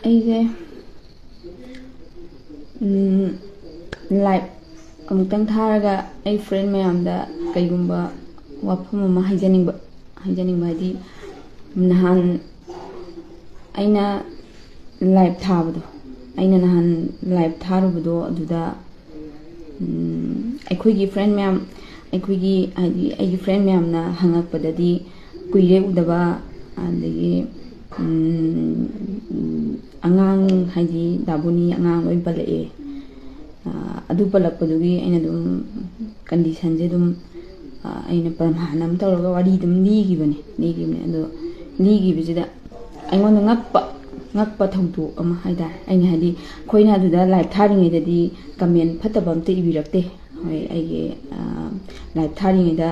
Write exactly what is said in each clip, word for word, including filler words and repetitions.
ꯑꯩꯁꯦ ꯂꯥꯏꯞ ꯑꯃꯨꯛꯇꯪ ꯊꯥꯔꯒ ꯑꯩ ꯐ꯭ꯔꯦꯟ ꯃꯌꯥꯝꯗ ꯀꯩꯒꯨꯝꯕ ꯋꯥꯐꯝ ꯑꯃ ꯍꯥꯏꯖꯅꯤꯡꯕ ꯍꯥꯏꯖꯅꯤꯡꯕ ꯍꯥꯏꯗꯤ, ꯅꯍꯥꯟ ꯑꯩꯅ ꯂꯥꯏꯞ ꯊꯥꯕꯗꯣ ꯑꯩꯅ ꯅꯍꯥꯟ ꯂꯥꯏꯞ ꯊꯥꯔꯨꯕꯗꯣ ꯑꯗꯨꯗ ꯑꯩꯈꯣꯏꯒꯤ ꯐ꯭ꯔꯦꯟ ꯃꯌꯥꯝ ꯑꯩꯈꯣꯏꯒꯤ ꯍꯥꯏꯗꯤ ꯑꯩꯒꯤ ꯐ꯭ꯔꯦꯟ ꯃꯌꯥꯝꯅ ꯍꯪꯉꯛꯄꯗꯗꯤ ꯀꯨꯏꯔꯦ ꯎꯗꯕ, ꯑꯗꯒꯤ ꯑꯉꯥꯡ ꯍꯥꯏꯗꯤ ꯗꯥꯕꯨꯅꯤ ꯑꯉꯥꯡ ꯂꯣꯏ ꯄꯜꯂꯛꯑꯦ꯫ ꯑꯗꯨ ꯄꯜꯂꯛꯄꯗꯨꯒꯤ ꯑꯩꯅ ꯑꯗꯨꯝ ꯀꯟꯗꯤꯁꯟꯁꯦ ꯑꯗꯨꯝ ꯑꯩꯅ ꯄ꯭ꯔꯃꯥꯟ ꯑꯃ ꯇꯧꯔꯒ ꯋꯥꯔꯤ ꯑꯗꯨꯝ ꯂꯤꯈꯤꯕꯅꯦ ꯂꯤꯈꯤꯕꯅꯦ ꯑꯗꯣ ꯂꯤꯈꯤꯕꯁꯤꯗ ꯑꯩꯉꯣꯟꯗ ꯉꯛꯄ ꯉꯛꯄ ꯊꯧꯗꯣꯛ ꯑꯃ ꯍꯥꯏꯇꯥꯔꯦ꯫ ꯑꯩꯅ ꯍꯥꯏꯗꯤ ꯑꯩꯈꯣꯏꯅ ꯑꯗꯨꯗ ꯂꯥꯏꯞ ꯊꯥꯔꯤꯉꯩꯗꯗꯤ ꯀꯃꯦꯟ ꯐꯠꯇꯕ ꯑꯝꯇ ꯏꯕꯤꯔꯛꯇꯦ꯫ ꯍꯣꯏ, ꯑꯩꯒꯤ ꯂꯥꯏꯞ ꯊꯥꯔꯤꯉꯩꯗ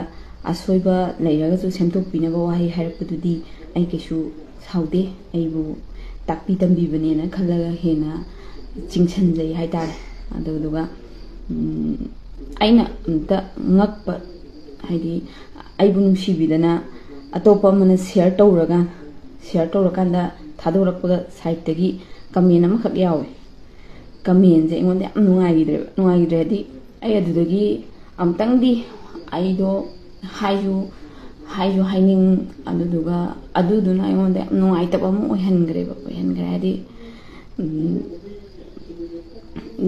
ꯑꯁꯣꯏꯕ ꯂꯩꯔꯒꯁꯨ ꯁꯦꯝꯗꯣꯛꯄꯤꯅꯕ ꯋꯥꯍꯩ ꯍꯥꯏꯔꯛꯄꯗꯨꯗꯤ ꯑꯩ ꯀꯩꯁꯨ ꯁꯥꯎꯗꯦ꯫ ꯑꯩꯕꯨ ꯇꯥꯛꯄꯤ ꯇꯝꯕꯤꯕꯅꯦꯅ ꯈꯜꯂꯒ ꯍꯦꯟꯅ ꯆꯤꯡꯁꯤꯟꯖꯩ ꯍꯥꯏꯇꯥꯔꯦ꯫ ꯑꯗꯨꯗꯨꯒ ꯑꯩꯅ ꯑꯝꯇ ꯉꯛꯄ ꯍꯥꯏꯗꯤ ꯑꯩꯕꯨ ꯅꯨꯡꯁꯤꯕꯤꯗꯅ ꯑꯇꯣꯞꯄ ꯑꯃꯅ ꯁꯤꯌꯔ ꯇꯧꯔꯒ ꯁꯤꯌꯔ ꯇꯧꯔꯀꯥꯟꯗ ꯊꯥꯗꯣꯔꯛꯄꯒ ꯁꯥꯏꯠꯇꯒꯤ ꯀꯃꯦꯟ ꯑꯃꯈꯛ ꯌꯥꯎꯋꯦ꯫ ꯀꯃꯦꯟꯁꯦ ꯑꯩꯉꯣꯟꯗ ꯌꯥꯝ ꯅꯨꯡꯉꯥꯏꯈꯤꯗ꯭ꯔꯦꯕ ꯅꯨꯡꯉꯥꯏꯈꯤꯗ꯭ꯔꯦ ꯍꯥꯏꯗꯤ ꯑꯩ ꯑꯗꯨꯗꯒꯤ ꯑꯃꯨꯛꯇꯪꯗꯤ ꯑꯩꯗꯣ ꯍꯥꯏꯁꯨ ꯍꯥꯏꯁꯨ ꯍꯥꯏꯅꯤꯡ ꯑꯗꯨꯗꯨꯒ ꯑꯗꯨꯗꯨꯅ ꯑꯩꯉꯣꯟꯗ ꯌꯥꯝ ꯅꯨꯡꯉꯥꯏꯇꯕ ꯑꯃ ꯑꯣꯏꯍꯟꯈ꯭ꯔꯦꯕ ꯑꯣꯏꯍꯟꯈ꯭ꯔꯦ ꯍꯥꯏꯗꯤ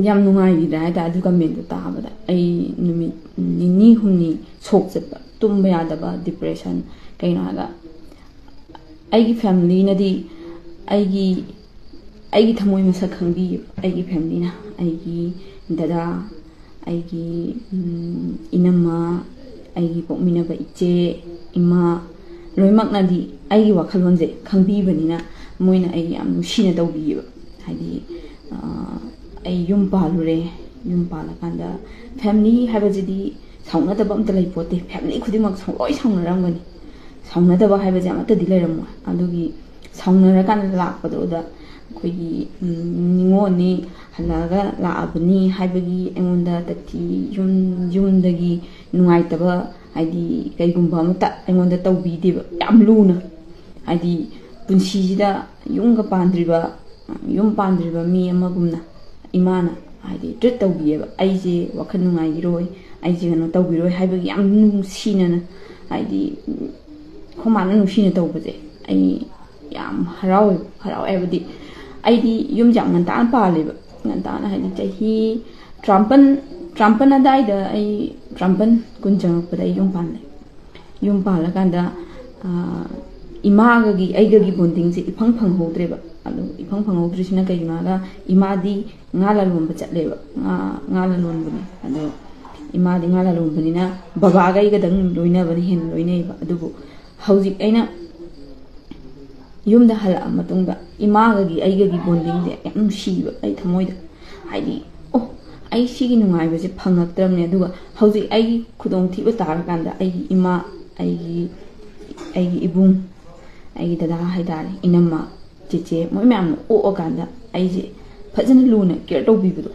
ꯌꯥꯝ ꯅꯨꯡꯉꯥꯏꯈꯤꯗ꯭ꯔꯦ ꯍꯥꯏꯇꯥꯔꯦ꯫ ꯑꯗꯨ ꯀꯃꯦꯟꯗꯣ ꯇꯥꯕꯗ ꯑꯩ ꯅꯨꯃꯤꯠ ꯅꯤꯅꯤ ꯍꯨꯝꯅꯤ ꯁꯣꯛ ꯆꯠꯄ, ꯇꯨꯝꯕ ꯌꯥꯗꯕ, ꯗꯤꯄ꯭ꯔꯦꯁꯟ꯫ ꯀꯩꯅꯣ ꯍꯥꯏꯔꯒ ꯑꯩꯒꯤ ꯐꯦꯃꯤꯂꯤꯅꯗꯤ ꯑꯩꯒꯤ ꯑꯩꯒꯤ ꯊꯃꯣꯏ ꯃꯁꯛ ꯈꯪꯕꯤꯌꯦꯕ꯫ ꯑꯩꯒꯤ ꯐꯦꯃꯤꯂꯤꯅ ꯑꯩꯒꯤ ꯗꯗꯥ, ꯑꯩꯒꯤ ꯏꯅꯝꯃ, ꯑꯩꯒꯤ ꯄꯣꯛꯃꯤꯟꯅꯕ ꯏꯆꯦ, ꯏꯃꯥ, ꯂꯣꯏꯅꯃꯛꯅꯗꯤ ꯑꯩꯒꯤ ꯋꯥꯈꯜꯂꯣꯟꯁꯦ ꯈꯪꯕꯤꯕꯅꯤꯅ ꯃꯣꯏꯅ ꯑꯩ ꯌꯥꯝ ꯅꯨꯡꯁꯤꯅ ꯇꯧꯕꯤꯌꯦꯕ꯫ ꯍꯥꯏꯗꯤ ꯑꯩ ꯌꯨꯝ ꯄꯥꯜꯂꯨꯔꯦ꯫ ꯌꯨꯝ ꯄꯥꯜꯂꯀꯥꯟꯗ ꯐꯦꯃꯤꯂꯤ ꯍꯥꯏꯕꯁꯤꯗꯤ ꯁꯥꯎꯅꯗꯕ ꯑꯝꯇ ꯂꯩ ꯄꯣꯠꯇꯦ꯫ ꯐꯦꯃꯤꯂꯤ ꯈꯨꯗꯤꯡꯃꯛ ꯂꯣꯏ ꯁꯥꯎꯅꯔꯝꯒꯅꯤ꯫ ꯁꯥꯎꯅꯗꯕ ꯍꯥꯏꯕꯁꯦ ꯑꯃꯠꯇꯗꯤ ꯂꯩꯔꯝꯃꯣꯏ꯫ ꯑꯗꯨꯒꯤ ꯁꯥꯎꯅꯔꯀꯥꯟꯗ ꯂꯥꯛꯄꯗꯨꯗ ꯑꯩꯈꯣꯏꯒꯤ ꯅꯤꯉꯣꯜꯅꯤ, ꯍꯜꯂꯛꯑꯒ ꯂꯥꯛꯑꯕꯅꯤ ꯍꯥꯏꯕꯒꯤ ꯑꯩꯉꯣꯟꯗ ꯇꯊꯤ, ꯌꯨꯝ ꯌꯨꯝꯗꯒꯤ ꯅꯨꯡꯉꯥꯏꯇꯕ ꯍꯥꯏꯗꯤ ꯀꯩꯒꯨꯝꯕ ꯑꯃꯠꯇ ꯑꯩꯉꯣꯟꯗ ꯇꯧꯕꯤꯗꯦꯕ꯫ ꯌꯥꯝ ꯂꯨꯅ ꯍꯥꯏꯗꯤ ꯄꯨꯟꯁꯤꯁꯤꯗ ꯌꯨꯝꯒ ꯄꯥꯟꯗ꯭ꯔꯤꯕ ꯌꯨꯝ ꯄꯥꯟꯗ꯭ꯔꯤꯕ ꯃꯤ ꯑꯃꯒꯨꯝꯅ ꯏꯃꯥꯅ ꯍꯥꯏꯗꯤ ꯇ꯭ꯔꯤꯠ ꯇꯧꯕꯤꯌꯦꯕ꯫ ꯑꯩꯁꯦ ꯋꯥꯈꯜ ꯅꯨꯡꯉꯥꯏꯈꯤꯔꯣꯏ, ꯑꯩꯁꯦ ꯀꯩꯅꯣ ꯇꯧꯕꯤꯔꯣꯏ ꯍꯥꯏꯕꯒꯤ ꯌꯥꯝ ꯅꯨꯡꯁꯤꯅꯅ, ꯍꯥꯏꯗꯤ ꯑꯩꯈꯣꯏ ꯃꯥꯅ ꯅꯨꯡꯁꯤꯅ ꯇꯧꯕꯁꯦ ꯑꯩ ꯌꯥꯝ ꯍꯔꯥꯎꯋꯦꯕ꯫ ꯍꯔꯥꯎꯋꯦ ꯍꯥꯏꯕꯗꯤ ꯑꯩꯗꯤ ꯌꯨꯝꯁꯦ ꯌꯥꯝ ꯉꯟꯇꯥꯅ ꯄꯥꯜꯂꯦꯕ꯫ ꯉꯟꯇꯥꯅ ꯍꯥꯏꯗꯤ ꯆꯍꯤ ꯇꯔꯥꯃꯥꯄꯜ, ꯇꯔꯥꯃꯥꯄꯜ ꯑꯗꯥꯏꯗ, ꯑꯩ ꯇꯔꯥꯃꯥꯄꯜ ꯀꯨꯟ ꯆꯪꯉꯛꯄꯗ ꯑꯩ ꯌꯨꯝ ꯄꯥꯜꯂꯦ꯫ ꯌꯨꯝ ꯄꯥꯜꯂꯀꯥꯟꯗ ꯏꯃꯥꯒꯒꯤ ꯑꯩꯒꯒꯤ ꯕꯣꯟꯗꯤꯡꯁꯦ ꯏꯐꯪ ꯐꯪꯍꯧꯗ꯭ꯔꯦꯕ꯫ ꯑꯗꯨ ꯏꯐꯪ ꯐꯪꯍꯧꯗ꯭ꯔꯤꯁꯤꯅ ꯀꯩꯒꯤꯅꯣ ꯍꯥꯏꯔꯒ, ꯏꯃꯥꯗꯤ ꯉꯥ ꯂꯂꯣꯟꯕ ꯆꯠꯂꯦꯕ꯫ ꯉꯥ ꯉꯥ ꯂꯂꯣꯟꯕꯅꯦ꯫ ꯑꯗꯣ ꯏꯃꯥꯗꯤ ꯉꯥ ꯂꯂꯣꯟꯕꯅꯤꯅ ꯕꯕꯥꯒ ꯑꯩꯒꯗꯪ ꯂꯣꯏꯅꯕꯅ ꯍꯦꯟꯅ ꯂꯣꯏꯅꯩꯕ꯫ ꯑꯗꯨꯕꯨ ꯍꯧꯖꯤꯛ ꯑꯩꯅ ꯌꯨꯝꯗ ꯍꯜꯂꯛꯑ ꯃꯇꯨꯡꯗ ꯏꯃꯥꯒꯒꯤ ꯑꯩꯒꯒꯤ ꯕꯣꯟꯗꯤꯡꯁꯦ ꯌꯥꯝ ꯅꯨꯡꯁꯤꯕ ꯑꯩ ꯊꯃꯣꯏꯗ꯫ ꯍꯥꯏꯗꯤ, ꯑꯣ, ꯑꯩ ꯁꯤꯒꯤ ꯅꯨꯡꯉꯥꯏꯕꯁꯦ ꯐꯪꯉꯛꯇ꯭ꯔꯕꯅꯦ꯫ ꯑꯗꯨꯒ ꯍꯧꯖꯤꯛ ꯑꯩꯒꯤ ꯈꯨꯗꯣꯡꯊꯤꯕ ꯇꯥꯔꯀꯥꯟꯗ ꯑꯩꯒꯤ ꯏꯃꯥ, ꯑꯩꯒꯤ ꯑꯩꯒꯤ ꯏꯕꯨꯡ, ꯑꯩꯒꯤ ꯗꯗꯥ ꯍꯥꯏꯇꯥꯔꯦ, ꯏꯅꯝꯃ, ꯆꯦꯆꯦ, ꯃꯣꯏ ꯃꯌꯥꯝꯅ ꯑꯣꯛꯑꯀꯥꯟꯗ ꯑꯩꯁꯦ ꯐꯖꯅ ꯂꯨꯅ ꯀꯦꯌꯔ ꯇꯧꯕꯤꯕꯗꯣ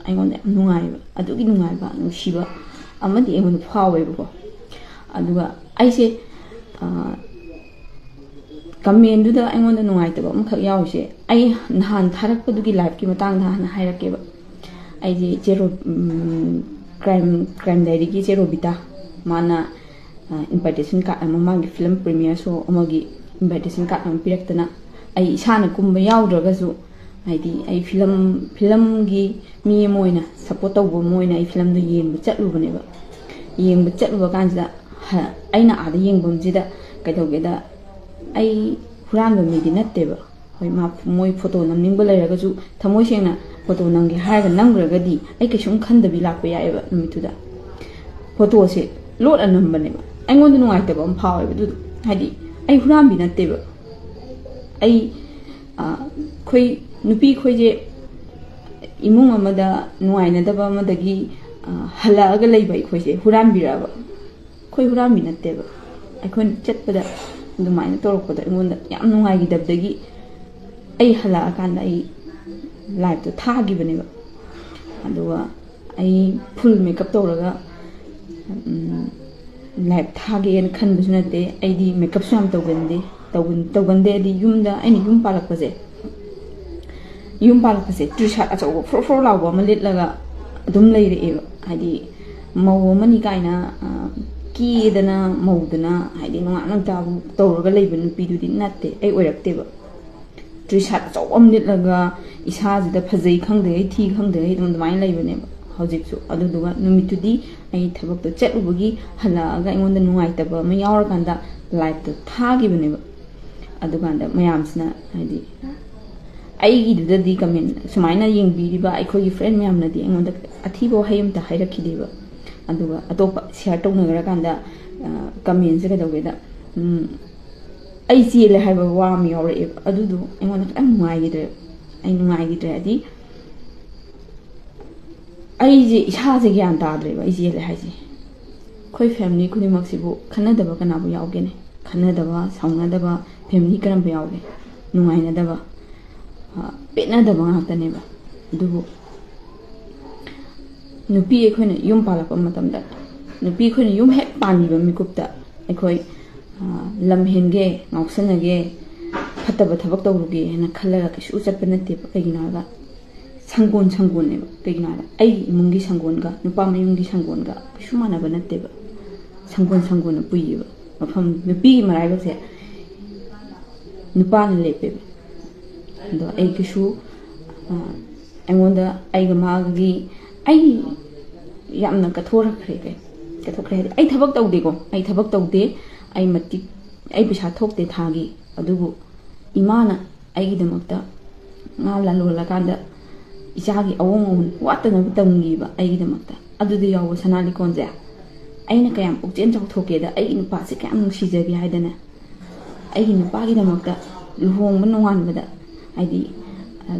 ꯑꯩꯉꯣꯟꯗ ꯌꯥꯝ ꯅꯨꯡꯉꯥꯏꯕ꯫ ꯑꯗꯨꯒꯤ ꯅꯨꯡꯉꯥꯏꯕ, ꯅꯨꯡꯁꯤꯕ ꯑꯃꯗꯤ ꯑꯩꯉꯣꯟꯗ ꯐꯥꯎꯋꯦꯕꯀꯣ꯫ ꯑꯗꯨꯒ ꯑꯩꯁꯦ ꯀꯃꯦꯟꯗꯨꯗ ꯑꯩꯉꯣꯟꯗ ꯅꯨꯡꯉꯥꯏꯇꯕ ꯑꯃꯈꯛ ꯌꯥꯎꯔꯤꯁꯦ, ꯑꯩ ꯅꯍꯥꯟ ꯊꯥꯔꯛꯄꯗꯨꯒꯤ ꯂꯥꯏꯐꯀꯤ ꯃꯇꯥꯡꯗ ꯍꯥꯟꯅ ꯍꯥꯏꯔꯛꯀꯦꯕ꯫ ꯑꯩꯁꯦ ꯏꯆꯦ ꯔꯣ-, ꯎꯝ, ꯀ꯭ꯔꯥꯏꯝ, ꯀ꯭ꯔꯥꯏꯝ ꯗꯥꯏꯔꯤꯒꯤ ꯏꯆꯦ ꯔꯣꯕꯤꯇꯥ, ꯃꯥꯅ ꯏꯟꯚꯥꯏꯇꯦꯁꯟ ꯀꯥꯔꯗ ꯑꯃ, ꯃꯥꯒꯤ ꯐꯤꯂꯝ ꯄ꯭ꯔꯤꯃꯤꯌꯔ ꯁꯣ ꯑꯃꯒꯤ ꯏꯟꯚꯥꯏꯇꯦꯁꯟ ꯀꯥꯔꯗ ꯑꯃ ꯄꯤꯔꯛꯇꯅ, ꯑꯩ ꯏꯁꯥꯅ ꯀꯨꯝꯕ ꯌꯥꯎꯗ꯭ꯔꯒꯁꯨ, ꯍꯥꯏꯗꯤ ꯑꯩ ꯐꯤꯂꯝ, ꯐꯤꯂꯝꯒꯤ ꯃꯤ ꯑꯃ ꯑꯣꯏꯅ, ꯁꯞꯄꯣꯔꯠ ꯇꯧꯕ ꯑꯃ ꯑꯣꯏꯅ ꯑꯩ ꯐꯤꯂꯝꯗꯣ ꯌꯦꯡꯕ ꯆꯠꯂꯨꯕꯅꯦꯕ꯫ ꯌꯦꯡꯕ ꯆꯠꯂꯨꯕ ꯀꯥꯟꯁꯤꯗ ꯍ-, ꯑꯩꯅ ꯑꯥꯗ ꯌꯦꯡꯐꯝꯁꯤꯗ ꯀꯩꯗꯧꯒꯦꯗ, ꯑꯩ ꯍꯨꯔꯥꯟꯕ ꯃꯤꯗꯤ ꯅꯠꯇꯦꯕ꯫ ꯍꯣꯏ, ꯃꯥ, ꯃꯣꯏ ꯐꯣꯇꯣ ꯅꯝꯅꯤꯡꯕ ꯂꯩꯔꯒꯁꯨ, ꯊꯃꯣꯏ ꯁꯦꯡꯅ ꯐꯣꯇꯣ ꯅꯝꯒꯦ ꯍꯥꯏꯔꯒ ꯅꯝꯈ꯭ꯔꯒꯗꯤ ꯑꯩ ꯀꯩꯁꯨꯝ ꯈꯟꯗꯕꯤ ꯂꯥꯛꯄ ꯌꯥꯏꯑꯕ ꯅꯨꯃꯤꯠꯇꯨꯗ꯫ ꯐꯣꯇꯣꯁꯦ ꯂꯣꯠꯅ ꯅꯝꯕꯅꯦꯕ꯫ ꯑꯩꯉꯣꯟꯗ ꯅꯨꯡꯉꯥꯏꯇꯕ ꯑꯃ ꯐꯥꯎꯋꯦꯕ ꯑꯗꯨꯗꯣ꯫ ꯍꯥꯏꯗꯤ ꯑꯩ ꯍꯨꯔꯥꯟꯕꯤ ꯅꯠꯇꯦꯕ꯫ ꯑꯩ, ꯑ, ꯑꯩꯈꯣꯏ ꯅꯨꯄꯤ ꯑꯩꯈꯣꯏꯁꯦ ꯏꯃꯨꯡ ꯑꯃꯗ ꯅꯨꯡꯉꯥꯏꯅꯗꯕ ꯑꯃꯗꯒꯤ, ꯑ, ꯍꯜꯂꯛꯑꯒ ꯂꯩꯕ ꯑꯩꯈꯣꯏꯁꯦ ꯍꯨꯔꯥꯟꯕꯤꯔꯛꯑꯕ꯫ ꯑꯩꯈꯣꯏ ꯍꯨꯔꯥꯟꯕꯤ ꯅꯠꯇꯦꯕ꯫ ꯑꯩꯈꯣꯏꯅ ꯆꯠꯄꯗ ꯑꯗꯨꯃꯥꯏꯅ ꯇꯧꯔꯛꯄꯗꯣ ꯑꯩꯉꯣꯟꯗ ꯌꯥꯝ ꯅꯨꯡꯉꯥꯏꯈꯤꯗꯕꯗꯒꯤ ꯑꯩ ꯍꯜꯂꯛꯑꯀꯥꯟꯗ ꯑꯩ ꯂꯥꯏꯐꯇꯣ ꯊꯥꯈꯤꯕꯅꯦꯕ꯫ ꯑꯗꯨꯒ ꯑꯩ ꯐꯨꯜ ꯃꯦꯀꯞ ꯇꯧꯔꯒ, ꯎꯝ, ꯂꯥꯏꯐ ꯊꯥꯒꯦꯅ ꯈꯟꯕꯁꯨ ꯅꯠꯇꯦ꯫ ꯑꯩꯗꯤ ꯃꯦꯀꯞꯁꯨ ꯌꯥꯝ ꯇꯧꯒꯟꯗꯦ꯫ ꯇꯧꯒꯟ-, ꯇꯧꯒꯟꯗꯦ ꯍꯥꯏꯗꯤ ꯌꯨꯝꯗ, ꯑꯩꯅ ꯌꯨꯝ ꯄꯥꯜꯂꯛꯄꯁꯦ, ꯌꯨꯝ ꯄꯥꯜꯂꯛꯄꯁꯦ ꯇ꯭ꯔꯤꯁꯥꯠ ꯑꯆꯧꯕ ꯐ꯭ꯔꯣ ꯐ꯭ꯔꯣ ꯂꯥꯎꯕ ꯑꯃ ꯂꯤꯠꯂꯒ ꯑꯗꯨꯝ ꯂꯩꯔꯛꯑꯦꯕ꯫ ꯍꯥꯏꯗꯤ ꯃꯧ ꯑꯃꯅꯤ ꯀꯥꯏꯅ, ꯑ, ꯀꯦꯗꯅ ꯃꯧꯗꯅ, ꯍꯥꯏꯗꯤ ꯅꯨꯡꯉꯥꯏ ꯅꯨꯡꯇꯥꯕ ꯇꯧꯔꯒ ꯂꯩꯕ ꯅꯨꯄꯤꯗꯨꯗꯤ ꯅꯠꯇꯦ, ꯑꯩ ꯑꯣꯏꯔꯛꯇꯦꯕ꯫ ꯇ꯭ꯔꯤꯁꯥꯠ ꯑꯆꯧꯕ ꯑꯃ ꯂꯤꯠꯂꯒ ꯏꯁꯥꯁꯤꯗ ꯐꯖꯩ ꯈꯪꯗꯦ, ꯊꯤ ꯈꯪꯗꯦ, ꯑꯗꯨꯝ ꯑꯗꯨꯃꯥꯏꯅ ꯂꯩꯕꯅꯦꯕ ꯍꯧꯖꯤꯛꯁꯨ꯫ ꯑꯗꯨꯗꯨꯒ ꯅꯨꯃꯤꯠꯇꯨꯗꯤ ꯑꯩ ꯊꯕꯛꯇꯣ ꯆꯠꯂꯨꯕꯒꯤ ꯍꯜꯂꯛꯑꯒ ꯑꯩꯉꯣꯟꯗ ꯅꯨꯡꯉꯥꯏꯇꯕ ꯑꯃ ꯌꯥꯎꯔꯀꯥꯟꯗ ꯂꯥꯏꯞꯇꯣ ꯊꯥꯈꯤꯕꯅꯦꯕ꯫ ꯑꯗꯨꯀꯥꯟꯗ ꯃꯌꯥꯝꯁꯤꯅ, ꯍꯥꯏꯗꯤ, ꯑꯩꯒꯤꯗꯨꯗꯗꯤ ꯀꯃꯦꯟ ꯁꯨꯃꯥꯏꯅ ꯌꯦꯡꯕꯤꯔꯤꯕ ꯑꯩꯈꯣꯏꯒꯤ ꯐ꯭ꯔꯦꯟ ꯃꯌꯥꯝꯅꯗꯤ ꯑꯩꯉꯣꯟꯗ ꯑꯊꯤꯕ ꯋꯥꯍꯩ ꯑꯝꯇ ꯍꯥꯏꯔꯛꯈꯤꯗꯦꯕ꯫ ꯑꯗꯨꯒ ꯑꯇꯣꯞꯄ ꯁꯤꯌꯥꯔ ꯇꯧꯅꯈ꯭ꯔꯀꯥꯟꯗ, ꯑ, ꯀꯃꯦꯟꯁꯦ ꯀꯩꯗꯧꯒꯦꯗ, ꯎꯝ, "ꯑꯩ ꯆꯦꯜꯂꯦ" ꯍꯥꯏꯕ ꯋꯥ ꯑꯃ ꯌꯥꯎꯔꯛꯑꯦꯕ꯫ ꯑꯗꯨꯗꯣ ꯑꯩꯉꯣꯟꯗ ꯈꯤꯇꯪ ꯅꯨꯡꯉꯥꯏꯈꯤꯗ꯭ꯔꯦꯕ꯫ ꯑꯩ ꯅꯨꯡꯉꯥꯏꯈꯤꯗ꯭ꯔꯦ ꯍꯥꯏꯗꯤ, ꯑꯩꯁꯦ ꯏꯁꯥꯁꯦ ꯒ꯭ꯌꯥꯟ ꯇꯥꯗ꯭ꯔꯦꯕ, ꯑꯩ ꯆꯦꯜꯂꯦ ꯍꯥꯏꯁꯦ꯫ ꯑꯩꯈꯣꯏ ꯐꯦꯃꯤꯂꯤ ꯈꯨꯗꯤꯡꯃꯛꯁꯤꯕꯨ ꯈꯟꯅꯗꯕ ꯀꯅꯥꯕꯨ ꯌꯥꯎꯒꯦꯅꯦ? ꯈꯟꯅꯗꯕ, ꯁꯥꯎꯅꯗꯕ ꯐꯦꯃꯤꯂꯤ ꯀꯔꯝꯕ ꯌꯥꯎꯒꯦ? ꯅꯨꯡꯉꯥꯏꯅꯗꯕ, ꯑ, ꯄꯦꯠꯅꯗꯕ ꯉꯥꯛꯇꯅꯦꯕ꯫ ꯑꯗꯨꯕꯨ ꯅꯨꯄꯤ ꯑꯩꯈꯣꯏꯅ ꯌꯨꯝ ꯄꯥꯜꯂꯛꯄ ꯃꯇꯝꯗ, ꯅꯨꯄꯤ ꯑꯩꯈꯣꯏꯅ ꯌꯨꯝ ꯍꯦꯛ ꯄꯥꯟꯈꯤꯕ ꯃꯤꯀꯨꯞꯇ ꯑꯩꯈꯣꯏ, ꯑ, ꯂꯝ ꯍꯦꯟꯒꯦ, ꯉꯥꯎꯁꯟꯅꯒꯦ, ꯐꯠꯇꯕ ꯊꯕꯛ ꯇꯧꯔꯨꯒꯦ ꯍꯥꯏꯅ ꯈꯜꯂꯒ ꯀꯩꯁꯨ ꯆꯠꯄ ꯅꯠꯇꯦꯕ꯫ ꯀꯩꯒꯤꯅꯣ ꯍꯥꯏꯕꯗ ꯁꯪꯒꯣꯟ ꯁꯪꯒꯣꯟꯅꯦꯕ꯫ ꯀꯩꯒꯤꯅꯣ ꯍꯥꯏꯕꯗ ꯑꯩꯒꯤ ꯏꯃꯨꯡꯒꯤ ꯁꯪꯒꯣꯟꯒ ꯅꯨꯄꯥ ꯃꯌꯨꯝꯒꯤ ꯁꯪꯒꯣꯟꯒ ꯀꯩꯁꯨ ꯃꯥꯟꯅꯕ ꯅꯠꯇꯦꯕ꯫ ꯁꯪꯒꯣꯟ ꯁꯪꯒꯣꯟꯅ ꯄꯨꯏꯌꯦꯕ ꯃꯐꯝ, ꯅꯨꯄꯤꯒꯤ ꯃꯔꯥꯏꯕꯛꯁꯦ ꯅꯨꯄꯥꯅ ꯂꯦꯞꯄꯦꯕ꯫ ꯑꯗꯣ ꯑꯩ ꯀꯩꯁꯨ, ꯑ, ꯑꯩꯉꯣꯟꯗ ꯑꯩꯒ ꯃꯥꯒꯤ, ꯑꯩ ꯌꯥꯝꯅ ꯀꯠꯊꯣꯔꯛꯈ꯭ꯔꯦ꯫ ꯀꯩ ꯀꯠꯊꯣꯛꯈ꯭ꯔꯦ ꯍꯥꯏꯗꯤ ꯑꯩ ꯊꯕꯛ ꯇꯧꯗꯦꯀꯣ, ꯑꯩ ꯊꯕꯛ ꯇꯧꯗꯦ, ꯑꯩ ꯃꯇꯤꯛ, ꯑꯩ ꯄꯩꯁꯥ ꯊꯣꯛꯇꯦ ꯊꯥꯒꯤ꯫ ꯑꯗꯨꯕꯨ ꯏꯃꯥꯅ ꯑꯩꯒꯤꯗꯃꯛꯇ ꯉꯥ ꯂꯂꯣꯜꯂꯀꯥꯟꯗ ꯏꯆꯥꯒꯤ ꯑꯑꯣꯟ ꯑꯑꯣꯟ ꯋꯥꯠꯇꯅꯕ ꯇꯝꯈꯤꯕ ꯑꯩꯒꯤꯗꯃꯛꯇ꯫ ꯑꯗꯨꯗ ꯌꯥꯎꯕ ꯁꯅꯥ ꯂꯤꯛꯀꯣꯟꯁꯦ ꯑꯩꯅ ꯀꯌꯥꯝ ꯄꯨꯛꯆꯦꯜ ꯆꯥꯎꯊꯣꯛꯀꯦꯗ, ꯑꯩꯒꯤ ꯅꯨꯄꯥꯁꯦ ꯀꯌꯥꯝ ꯅꯨꯡꯁꯤꯖꯒꯦ ꯍꯥꯏꯗꯅ, ꯑꯩꯒꯤ ꯅꯨꯄꯥꯒꯤꯗꯃꯛꯇ ꯂꯨꯍꯣꯡꯕ ꯅꯣꯡꯉꯥꯟꯕꯗ, ꯍꯥꯏꯗꯤ,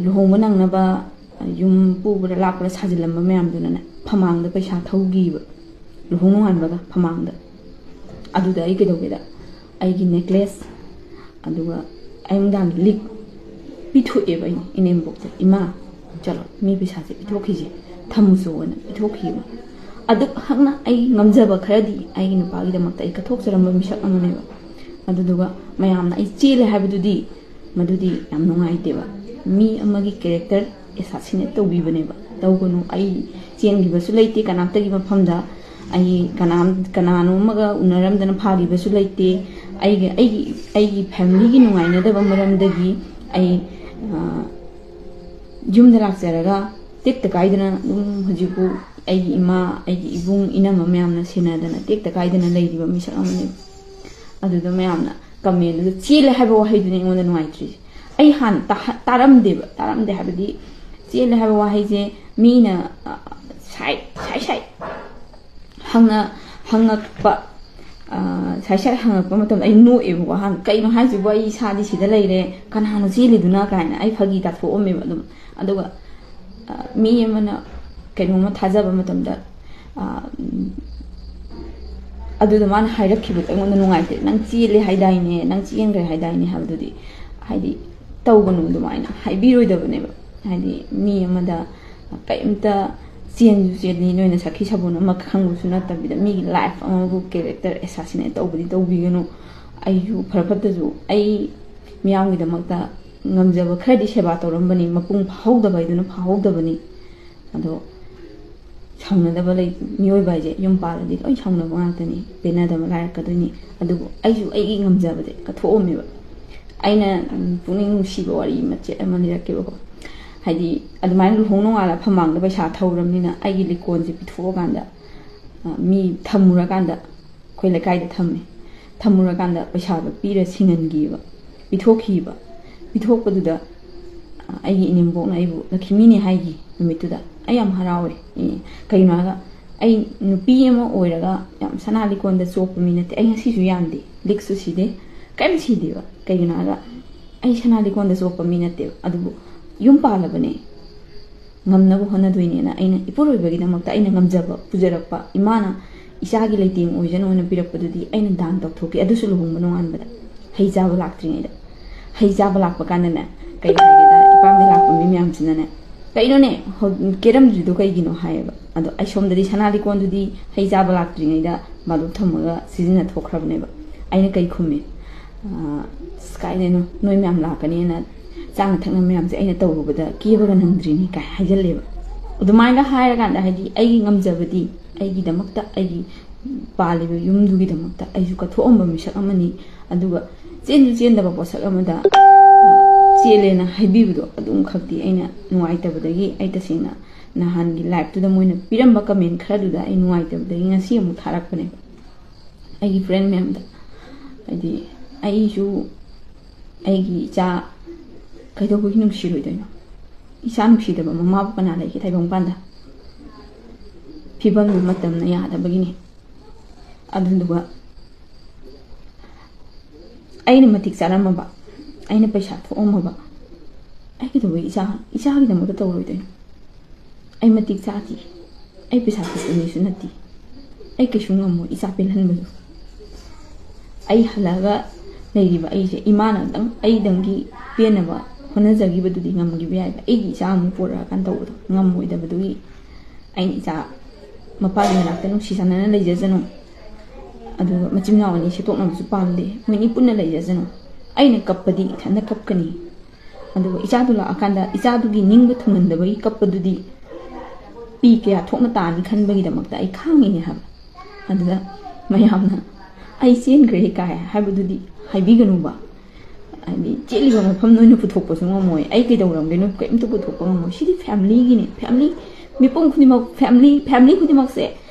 ꯂꯨꯍꯣꯡꯕ ꯅꯪꯅꯕ ꯌꯨꯝ ꯄꯨꯕꯗ ꯂꯥꯛꯄꯗ ꯁꯥꯖꯤꯜꯂꯝꯕ ꯃꯌꯥꯝꯗꯨꯅꯅꯦ, ꯐꯃꯥꯡꯗ ꯄꯩꯁꯥ ꯊꯧꯈꯤꯕ, ꯂꯨꯍꯣꯡ ꯅꯣꯡꯉꯥꯟꯕꯒ ꯐꯃꯥꯡꯗ꯫ ꯑꯗꯨꯗ ꯑꯩ ꯀꯩꯗꯧꯒꯦꯗ, ꯑꯩꯒꯤ ꯅꯦꯀ꯭ꯂꯦꯁ, ꯑꯗꯨꯒ ꯑꯩꯉꯣꯟꯗ ꯂꯤꯛ ꯄꯤꯊꯣꯛꯑꯦꯕ ꯑꯩꯅ ꯏꯅꯦꯝꯕꯣꯛꯇ, "ꯏꯃꯥ, ꯆꯠꯂꯣ, ꯃꯤ ꯄꯩꯁꯥꯁꯦ ꯄꯤꯊꯣꯛꯈꯤꯁꯦ, ꯊꯝꯃꯨꯆꯣꯅ" ꯄꯤꯊꯣꯛꯈꯤꯕ꯫ ꯑꯗꯨꯛ ꯍꯛꯅ ꯑꯩ ꯉꯝꯖꯕ ꯈꯔꯗꯤ ꯑꯩꯒꯤ ꯅꯨꯄꯥꯒꯤꯗꯃꯛꯇ ꯑꯩ ꯀꯠꯊꯣꯛꯆꯔꯝꯕ ꯃꯤꯁꯛ ꯑꯃꯅꯦꯕ꯫ ꯑꯗꯨꯗꯨꯒ ꯃꯌꯥꯝꯅ ꯑꯩ ꯆꯦꯜꯂꯦ ꯍꯥꯏꯕꯗꯨꯗꯤ, ꯃꯗꯨꯗꯤ ꯌꯥꯝ ꯅꯨꯡꯉꯥꯏꯇꯦꯕ꯫ ꯃꯤ ꯑꯃꯒꯤ character assassinate ꯇꯧꯕꯤꯕꯅꯦꯕ꯫ ꯇꯧꯒꯅꯨ, ꯑꯩ ꯆꯦꯟꯈꯤꯕꯁꯨ ꯂꯩꯇꯦ ꯀꯅꯥꯝꯇꯒꯤ ꯃꯐꯝꯗ꯫ ꯑꯩ ꯀꯅꯥꯝ ꯀꯅꯥꯅꯣ ꯑꯃꯒ ꯎꯅꯔꯝꯗꯅ ꯐꯥꯈꯤꯕꯁꯨ ꯂꯩꯇꯦ꯫ ꯑꯩꯒꯤ ꯑꯩꯒꯤ ꯑꯩꯒꯤ family ꯒꯤ ꯅꯨꯡꯉꯥꯏꯅꯗꯕ ꯃꯔꯝꯗꯒꯤ ꯑꯩ ꯌꯨꯝꯗ ꯂꯥꯛꯆꯔꯒ ꯇꯦꯛꯇ ꯀꯥꯏꯗꯅ ꯑꯗꯨꯝ ꯍꯧꯖꯤꯛꯄꯨ ꯑꯩꯒꯤ ꯏꯃꯥ, ꯑꯩꯒꯤ ꯏꯕꯨꯡ, ꯏꯅꯝꯃ ꯃꯌꯥꯝꯅ ꯁꯦꯟꯅꯗꯅ ꯇꯦꯛꯇ ꯀꯥꯏꯗꯅ ꯂꯩꯔꯤꯕ ꯃꯤꯁꯛ ꯑꯃꯅꯦꯕ꯫ ꯑꯗꯨꯗ ꯃꯌꯥꯝꯅ comment ꯗꯨꯗ "ꯆꯦꯜꯂꯦ" ꯍꯥꯏꯕ ꯋꯥꯍꯩꯗꯨꯅꯤ ꯑꯩꯉꯣꯟꯗ ꯅꯨꯡꯉꯥꯏꯇ꯭ꯔꯤꯁꯦ꯫ ꯑꯩ ꯍꯥꯟꯅ ꯇꯥꯍ- ꯇꯥꯔꯝꯗꯦꯕ꯫ ꯇꯥꯔꯝꯗꯦ ꯍꯥꯏꯕꯗꯤ, ꯆꯦꯜꯂꯦ ꯍꯥꯏꯕ ꯋꯥꯍꯩꯁꯦ ꯃꯤꯅ, ꯑ, ꯁꯥꯏꯠ ꯁꯥꯏꯠ ꯁꯥꯏꯠ ꯍꯪꯅ ꯍꯪꯉꯛꯄ, ꯑ, ꯁꯥꯏꯠ ꯁꯥꯏꯠ ꯍꯪꯉꯛꯄ ꯃꯇꯝꯗ ꯑꯩ ꯅꯣꯛꯑꯦꯕꯀꯣ꯫ ꯑꯍꯥꯟꯕ "ꯀꯩꯅꯣ ꯍꯥꯏꯁꯤꯕꯣ, ꯑꯩ ꯏꯁꯥꯗꯤ ꯁꯤꯗ ꯂꯩꯔꯦ, ꯀꯅꯥꯅꯣ ꯆꯦꯜꯂꯤꯗꯨꯅ?" ꯀꯥꯏꯅ ꯑꯩ ꯐꯥꯒꯤ ꯇꯥꯊꯣꯛꯑꯝꯃꯦꯕ ꯑꯗꯨꯝ꯫ ꯑꯗꯨꯒ, ꯑ, ꯃꯤ ꯑꯃꯅ ꯀꯩꯅꯣꯝꯃ ꯊꯥꯖꯕ ꯃꯇꯝꯗ, ꯑ, ꯎꯝ, ꯑꯗꯨꯗ ꯃꯥꯅ ꯍꯥꯏꯔꯛꯈꯤꯕꯗꯣ ꯑꯩꯉꯣꯟꯗ ꯅꯨꯡꯉꯥꯏꯇꯦ꯫ "ꯅꯪ ꯆꯦꯜꯂꯦ ꯍꯥꯏꯗꯥꯏꯅꯦ, ꯅꯪ ꯆꯦꯟꯈ꯭ꯔꯦ ꯍꯥꯏꯗꯥꯏꯅꯦ?" ꯍꯥꯏꯕꯗꯨꯗꯤ, ꯍꯥꯏꯗꯤ, ꯇꯧꯒꯅꯨ ꯑꯗꯨꯃꯥꯏꯅ, ꯍꯥꯏꯕꯤꯔꯣꯏꯗꯕꯅꯦꯕ꯫ ꯍꯥꯏꯗꯤ, ꯃꯤ ꯑꯃꯗ ꯀꯔꯤꯝꯇ ꯆꯦꯟꯁꯨ ꯆꯦꯜꯂꯤ, ꯅꯣꯏꯅ ꯁꯈꯤ ꯁꯥꯕꯣꯟ ꯑꯃ ꯈꯪꯕꯁꯨ ꯅꯠꯇꯕꯤꯗ ꯃꯤꯒꯤ life ꯑꯃꯕꯨ character assassinate ꯇꯧꯕꯗꯤ ꯇꯧꯕꯤꯒꯅꯨ꯫ ꯑꯩꯁꯨ ꯐꯔ ꯐꯠꯇꯁꯨ ꯑꯩ ꯃꯤꯌꯥꯝꯒꯤꯗꯃꯛꯇ ꯉꯝꯖꯕ ꯈꯔꯗꯤ ꯁꯦꯕꯥ ꯇꯧꯔꯝꯕꯅꯤ, ꯃꯄꯨꯡ ꯐꯥꯍꯧꯗꯕ ꯍꯥꯏꯗꯨꯅ ꯐꯥꯍꯧꯗꯕꯅꯤ꯫ ꯑꯗꯣ ꯁꯥꯎꯅꯗꯕ ꯂꯩ꯫ ꯃꯤꯑꯣꯏꯕ ꯍꯥꯏꯁꯦ ꯌꯨꯝ ꯄꯥꯜꯂꯗꯤ ꯂꯣꯏ ꯁꯥꯎꯅꯕ ꯉꯥꯛꯇꯅꯤ, ꯄꯦꯟꯅꯗꯕ ꯂꯥꯏꯔꯛꯀꯗꯣꯏꯅꯤ꯫ ꯑꯗꯨꯕꯨ ꯑꯩꯁꯨ ꯑꯩꯒꯤ ꯉꯝꯖꯕꯗꯤ ꯀꯠꯊꯣꯛꯑꯝꯃꯦꯕ꯫ ꯑꯩꯅ, ꯎꯝ, ꯄꯨꯛꯅꯤꯡ ꯅꯨꯡꯁꯤꯕ ꯋꯥꯔꯤ ꯃꯆꯦꯠ ꯑꯃ ꯂꯤꯔꯛꯀꯦꯕꯀꯣ꯫ ꯍꯥꯏꯗꯤ, ꯑꯗꯨꯃꯥꯏꯅ ꯂꯨꯍꯣꯡ ꯅꯣꯡꯉꯥꯜꯂ ꯐꯝꯃꯥꯡꯗ ꯄꯩꯁꯥ ꯊꯧꯔꯕꯅꯤꯅ ꯑꯩꯒꯤ ꯂꯤꯛꯀꯣꯟꯁꯦ ꯄꯤꯊꯣꯛꯑꯀꯥꯟꯗ, ꯑ, ꯃꯤ ꯊꯝꯃꯨꯔꯀꯥꯟꯗ, ꯑꯩꯈꯣꯏ ꯂꯩꯀꯥꯏꯗ ꯊꯝꯃꯦ꯫ ꯊꯝꯃꯨꯔꯀꯥꯟꯗ ꯄꯩꯁꯥꯗꯣ ꯄꯤꯔ ꯁꯤꯡꯍꯟꯈꯤꯕ, ꯄꯤꯊꯣꯛꯈꯤꯕ꯫ ꯄꯤꯊꯣꯛꯄꯗꯨꯗ, ꯑ, ꯑꯩꯒꯤ ꯏꯅꯦꯝꯕꯣꯛꯅ ꯑꯩꯕꯨ "ꯂꯛꯈꯤꯃꯤꯅꯦ" ꯍꯥꯏꯈꯤ ꯅꯨꯃꯤꯠꯇꯨꯗ꯫ ꯑꯩ ꯌꯥꯝ ꯍꯔꯥꯎꯋꯦ꯫ ꯑꯦ, ꯀꯩꯒꯤꯅꯣ ꯍꯥꯏꯔꯒ, ꯑꯩ ꯅꯨꯄꯤ ꯑꯃ ꯑꯣꯏꯔꯒ ꯌꯥꯝ ꯁꯅꯥ ꯂꯤꯛꯀꯣꯟꯗ ꯆꯣꯞꯄ ꯃꯤ ꯅꯠꯇꯦ꯫ ꯑꯩ ꯉꯁꯤꯁꯨ ꯌꯥꯟꯗꯦ, ꯂꯤꯛꯁꯨ ꯁꯤꯗꯦ, ꯀꯔꯤꯝ ꯁꯤꯗꯦꯕ꯫ ꯀꯩꯒꯤꯅꯣ ꯍꯥꯏꯔꯒ, ꯑꯩ ꯁꯅꯥ ꯂꯤꯛꯀꯣꯟꯗ ꯆꯣꯞꯄ ꯃꯤ ꯅꯠꯇꯦꯕ꯫ ꯑꯗꯨꯕꯨ ꯌꯨꯝ ꯄꯥꯜꯂꯕꯅꯦ, ꯉꯝꯅꯕ ꯍꯣꯠꯅꯗꯣꯏꯅꯦꯅ ꯑꯩꯅ ꯏꯄꯨꯔꯣꯏꯕꯒꯤꯗꯃꯛꯇ ꯑꯩꯅ ꯉꯝꯖꯕ ꯄꯨꯖꯔꯛꯄ, ꯏꯃꯥꯅ ꯏꯆꯥꯒꯤ ꯂꯩꯇꯦꯡ ꯑꯣꯏꯖꯅꯣꯅ ꯄꯤꯔꯛꯄꯗꯨꯗꯤ ꯑꯩꯅ ꯗꯥꯟ ꯇꯧꯊꯣꯛꯈꯤ꯫ ꯑꯗꯨꯁꯨ ꯂꯨꯍꯣꯡꯕ ꯅꯣꯡꯉꯥꯟꯕꯗ, ꯍꯩ ꯆꯥꯕ ꯂꯥꯛꯇ꯭ꯔꯤꯉꯩꯗ꯫ ꯍꯩ ꯆꯥꯕ ꯂꯥꯛꯄ ꯀꯥꯟꯗꯅꯦ, ꯀꯩ ꯍꯥꯏꯒꯦꯗ, ꯏꯄꯥꯝꯗ ꯂꯥꯛꯄ ꯃꯤ ꯃꯌꯥꯝꯁꯤꯅꯅꯦ, "ꯀꯩꯅꯣꯅꯦ, ꯍꯧ-, ꯀꯦꯔꯝꯗ꯭ꯔꯤꯗꯣ ꯀꯩꯒꯤꯅꯣ?" ꯍꯥꯏꯌꯦꯕ꯫ ꯑꯗꯣ ꯑꯩ ꯁꯣꯝꯗꯗꯤ ꯁꯅꯥ ꯂꯤꯛꯀꯣꯟꯗꯨꯗꯤ ꯍꯩ ꯆꯥꯕ ꯂꯥꯛꯇ꯭ꯔꯤꯉꯩꯗ ꯃꯥꯗꯨ ꯊꯝꯃꯒ ꯁꯤꯖꯤꯟꯅ ꯊꯣꯛꯈ꯭ꯔꯕꯅꯦꯕ꯫ ꯑꯩꯅ ꯀꯩ ꯈꯨꯝꯃꯤ? ꯑ, "ꯑꯁ, ꯀꯥꯏꯗꯩꯅꯣ, ꯅꯣꯏ ꯃꯌꯥꯝ ꯂꯥꯛꯀꯅꯤꯅ ꯆꯥꯅ ꯊꯛꯅ ꯃꯌꯥꯝꯁꯦ ꯑꯩꯅ ꯇꯧꯔꯨꯕꯗ ꯀꯦꯕꯒ ꯅꯪꯗ꯭ꯔꯤꯅꯤ ꯀꯥꯏ ꯍꯥꯏꯖꯜꯂꯦꯕ꯫ ꯑꯗꯨꯃꯥꯏꯅ ꯍꯥꯏꯔꯀꯥꯟꯗ, ꯍꯥꯏꯗꯤ, ꯑꯩꯒꯤ ꯉꯝꯖꯕꯗꯤ, ꯑꯩꯒꯤꯗꯃꯛꯇ, ꯑꯩꯒꯤ ꯄꯥꯜꯂꯤꯕ ꯌꯨꯝꯗꯨꯒꯤꯗꯃꯛꯇ ꯑꯩꯁꯨ ꯀꯠꯊꯣꯛꯑꯝꯕ ꯃꯤꯁꯛ ꯑꯃꯅꯤ꯫ ꯑꯗꯨꯒ ꯆꯦꯟꯁꯨ ꯆꯦꯟꯗꯕ ꯄꯣꯠꯁꯛ ꯑꯃꯗ ꯆꯦꯜꯂꯦꯅ ꯍꯥꯏꯕꯤꯕꯗꯣ, ꯑꯗꯨꯝꯈꯛꯇꯤ ꯑꯩꯅ ꯅꯨꯡꯉꯥꯏꯇꯕꯗꯒꯤ, ꯑꯩ ꯇꯁꯦꯡꯅ ꯅꯍꯥꯟꯒꯤ ꯂꯥꯏꯞꯇꯨꯗ ꯃꯣꯏꯅ ꯄꯤꯔꯝꯕ ꯀꯃꯦꯟ ꯈꯔꯗꯨꯗ ꯑꯩ ꯅꯨꯡꯉꯥꯏꯇꯕꯗꯒꯤ ꯉꯁꯤ ꯑꯃꯨꯛ ꯊꯥꯔꯛꯄꯅꯦꯕ ꯑꯩꯒꯤ ꯐ꯭ꯔꯦꯟ ꯃꯌꯥꯝꯗ꯫ ꯍꯥꯏꯗꯤ, ꯑꯩꯁꯨ ꯑꯩꯒꯤ ꯏꯆꯥ ꯀꯩꯗꯧꯕꯒꯤ ꯅꯨꯡꯁꯤꯔꯣꯏꯗꯣꯏꯅꯣ? ꯏꯆꯥ ꯅꯨꯡꯁꯤꯗꯕ ꯃꯃꯥꯕꯨ ꯀꯅꯥ ꯂꯩꯒꯦ ꯇꯥꯏꯕꯪꯄꯥꯟꯗ? ꯐꯤꯕꯝꯗꯨ ꯃꯇꯝꯅ ꯌꯥꯗꯕꯒꯤꯅꯤ꯫ ꯑꯗꯨꯗꯨꯒ ꯑꯩꯅ ꯃꯇꯤꯛ ꯆꯥꯔꯝꯃꯕ, ꯑꯩꯅ ꯄꯩꯁꯥ ꯊꯣꯛꯑꯝꯃꯕ, ꯑꯩ ꯀꯩꯗꯧꯕꯩ ꯏꯆꯥ, ꯏꯆꯥꯒꯤꯗꯃꯛꯇ ꯇꯧꯔꯣꯏꯗꯣꯏꯅꯣ? ꯑꯩ ꯃꯇꯤꯛ ꯆꯥꯗꯦ, ꯑꯩ ꯄꯩꯁꯥ ꯊꯣꯛꯄ ꯃꯤꯁꯨ ꯅꯠꯇꯦ, ꯑꯩ ꯀꯩꯁꯨ ꯉꯝꯃꯣꯏ ꯏꯆꯥ ꯄꯦꯜꯍꯟꯕꯗꯨ꯫ ꯑꯩ ꯍꯜꯂꯛꯑꯒ ꯂꯩꯔꯤꯕ ꯑꯩꯁꯦ ꯏꯃꯥꯅ ꯑꯗꯨꯝ ꯑꯩꯗꯪꯒꯤ ꯄꯦꯟꯅꯕ ꯍꯣꯠꯅꯖꯈꯤꯕꯗꯨꯗꯤ ꯉꯝꯈꯤꯕ ꯌꯥꯏꯕ, ꯑꯩꯒꯤ ꯏꯆꯥ ꯑꯃꯨꯛ ꯄꯣꯔꯛꯑꯀꯥꯟꯗ ꯇꯧꯕꯗꯣ ꯉꯝꯃꯣꯏꯗꯕꯗꯨꯒꯤ꯫ ꯑꯩꯅ ꯏꯆꯥ ꯃꯄꯥꯒꯤ ꯃꯅꯥꯛꯇ ꯅꯨꯡꯁꯤ ꯆꯥꯟꯅꯅ ꯂꯩꯖꯁꯅꯨ, ꯑꯗꯨꯒ ꯃꯆꯤꯟ ꯃꯅꯥꯎ ꯑꯅꯤ ꯁꯦꯠꯇꯣꯛꯅꯕꯁꯨ ꯄꯥꯝꯗꯦ, ꯃꯣꯏꯅꯤ ꯄꯨꯟꯅ ꯂꯩꯖꯁꯅꯨ꯫ ꯑꯩꯅ ꯀꯞꯄꯗꯤ ꯏꯊꯟꯇ ꯀꯞꯀꯅꯤ, ꯑꯗꯨꯒ ꯏꯆꯥꯗꯨ ꯂꯥꯛꯑꯀꯥꯟꯗ ꯏꯆꯥꯗꯨꯒꯤ ꯅꯤꯡꯕ ꯊꯨꯡꯍꯟꯗꯕꯒꯤ ꯀꯞꯄꯗꯨꯗꯤ ꯄꯤ ꯀꯌꯥ ꯊꯣꯛꯅ ꯇꯥꯅꯤ ꯈꯟꯕꯒꯤꯗꯃꯛꯇ ꯑꯩ ꯈꯥꯡꯉꯤꯅꯦ ꯍꯥꯏꯕ꯫ ꯑꯗꯨꯗ ꯃꯌꯥꯝꯅ "ꯑꯩ ꯆꯦꯟꯈ꯭ꯔꯦ" ꯀꯥꯏ ꯍꯥꯏꯕꯗꯨꯗꯤ ꯍꯥꯏꯕꯤꯒꯅꯨꯕ꯫ ꯍꯥꯏꯗꯤ, ꯆꯦꯜꯂꯤꯕ ꯃꯐꯝ ꯅꯣꯏꯅ ꯄꯨꯊꯣꯛꯄꯁꯨ ꯉꯝꯃꯣꯏ, ꯑꯩ ꯀꯩꯗꯧꯔꯝꯒꯦ ꯅꯣꯏ ꯀꯔꯤꯝꯇ ꯄꯨꯊꯣꯛꯄ ꯉꯝꯃꯣꯏ꯫ ꯁꯤꯗꯤ ꯐꯦꯃꯤꯂꯤꯒꯤꯅꯤ, ꯐꯦꯃꯤꯂꯤ, ꯃꯤꯄꯨꯝ ꯈꯨꯗꯤꯡꯃꯛ, ꯐꯦꯃꯤꯂꯤ, ꯐꯦꯃꯤꯂꯤ ꯈꯨꯗꯤꯡꯃꯛꯁꯦ,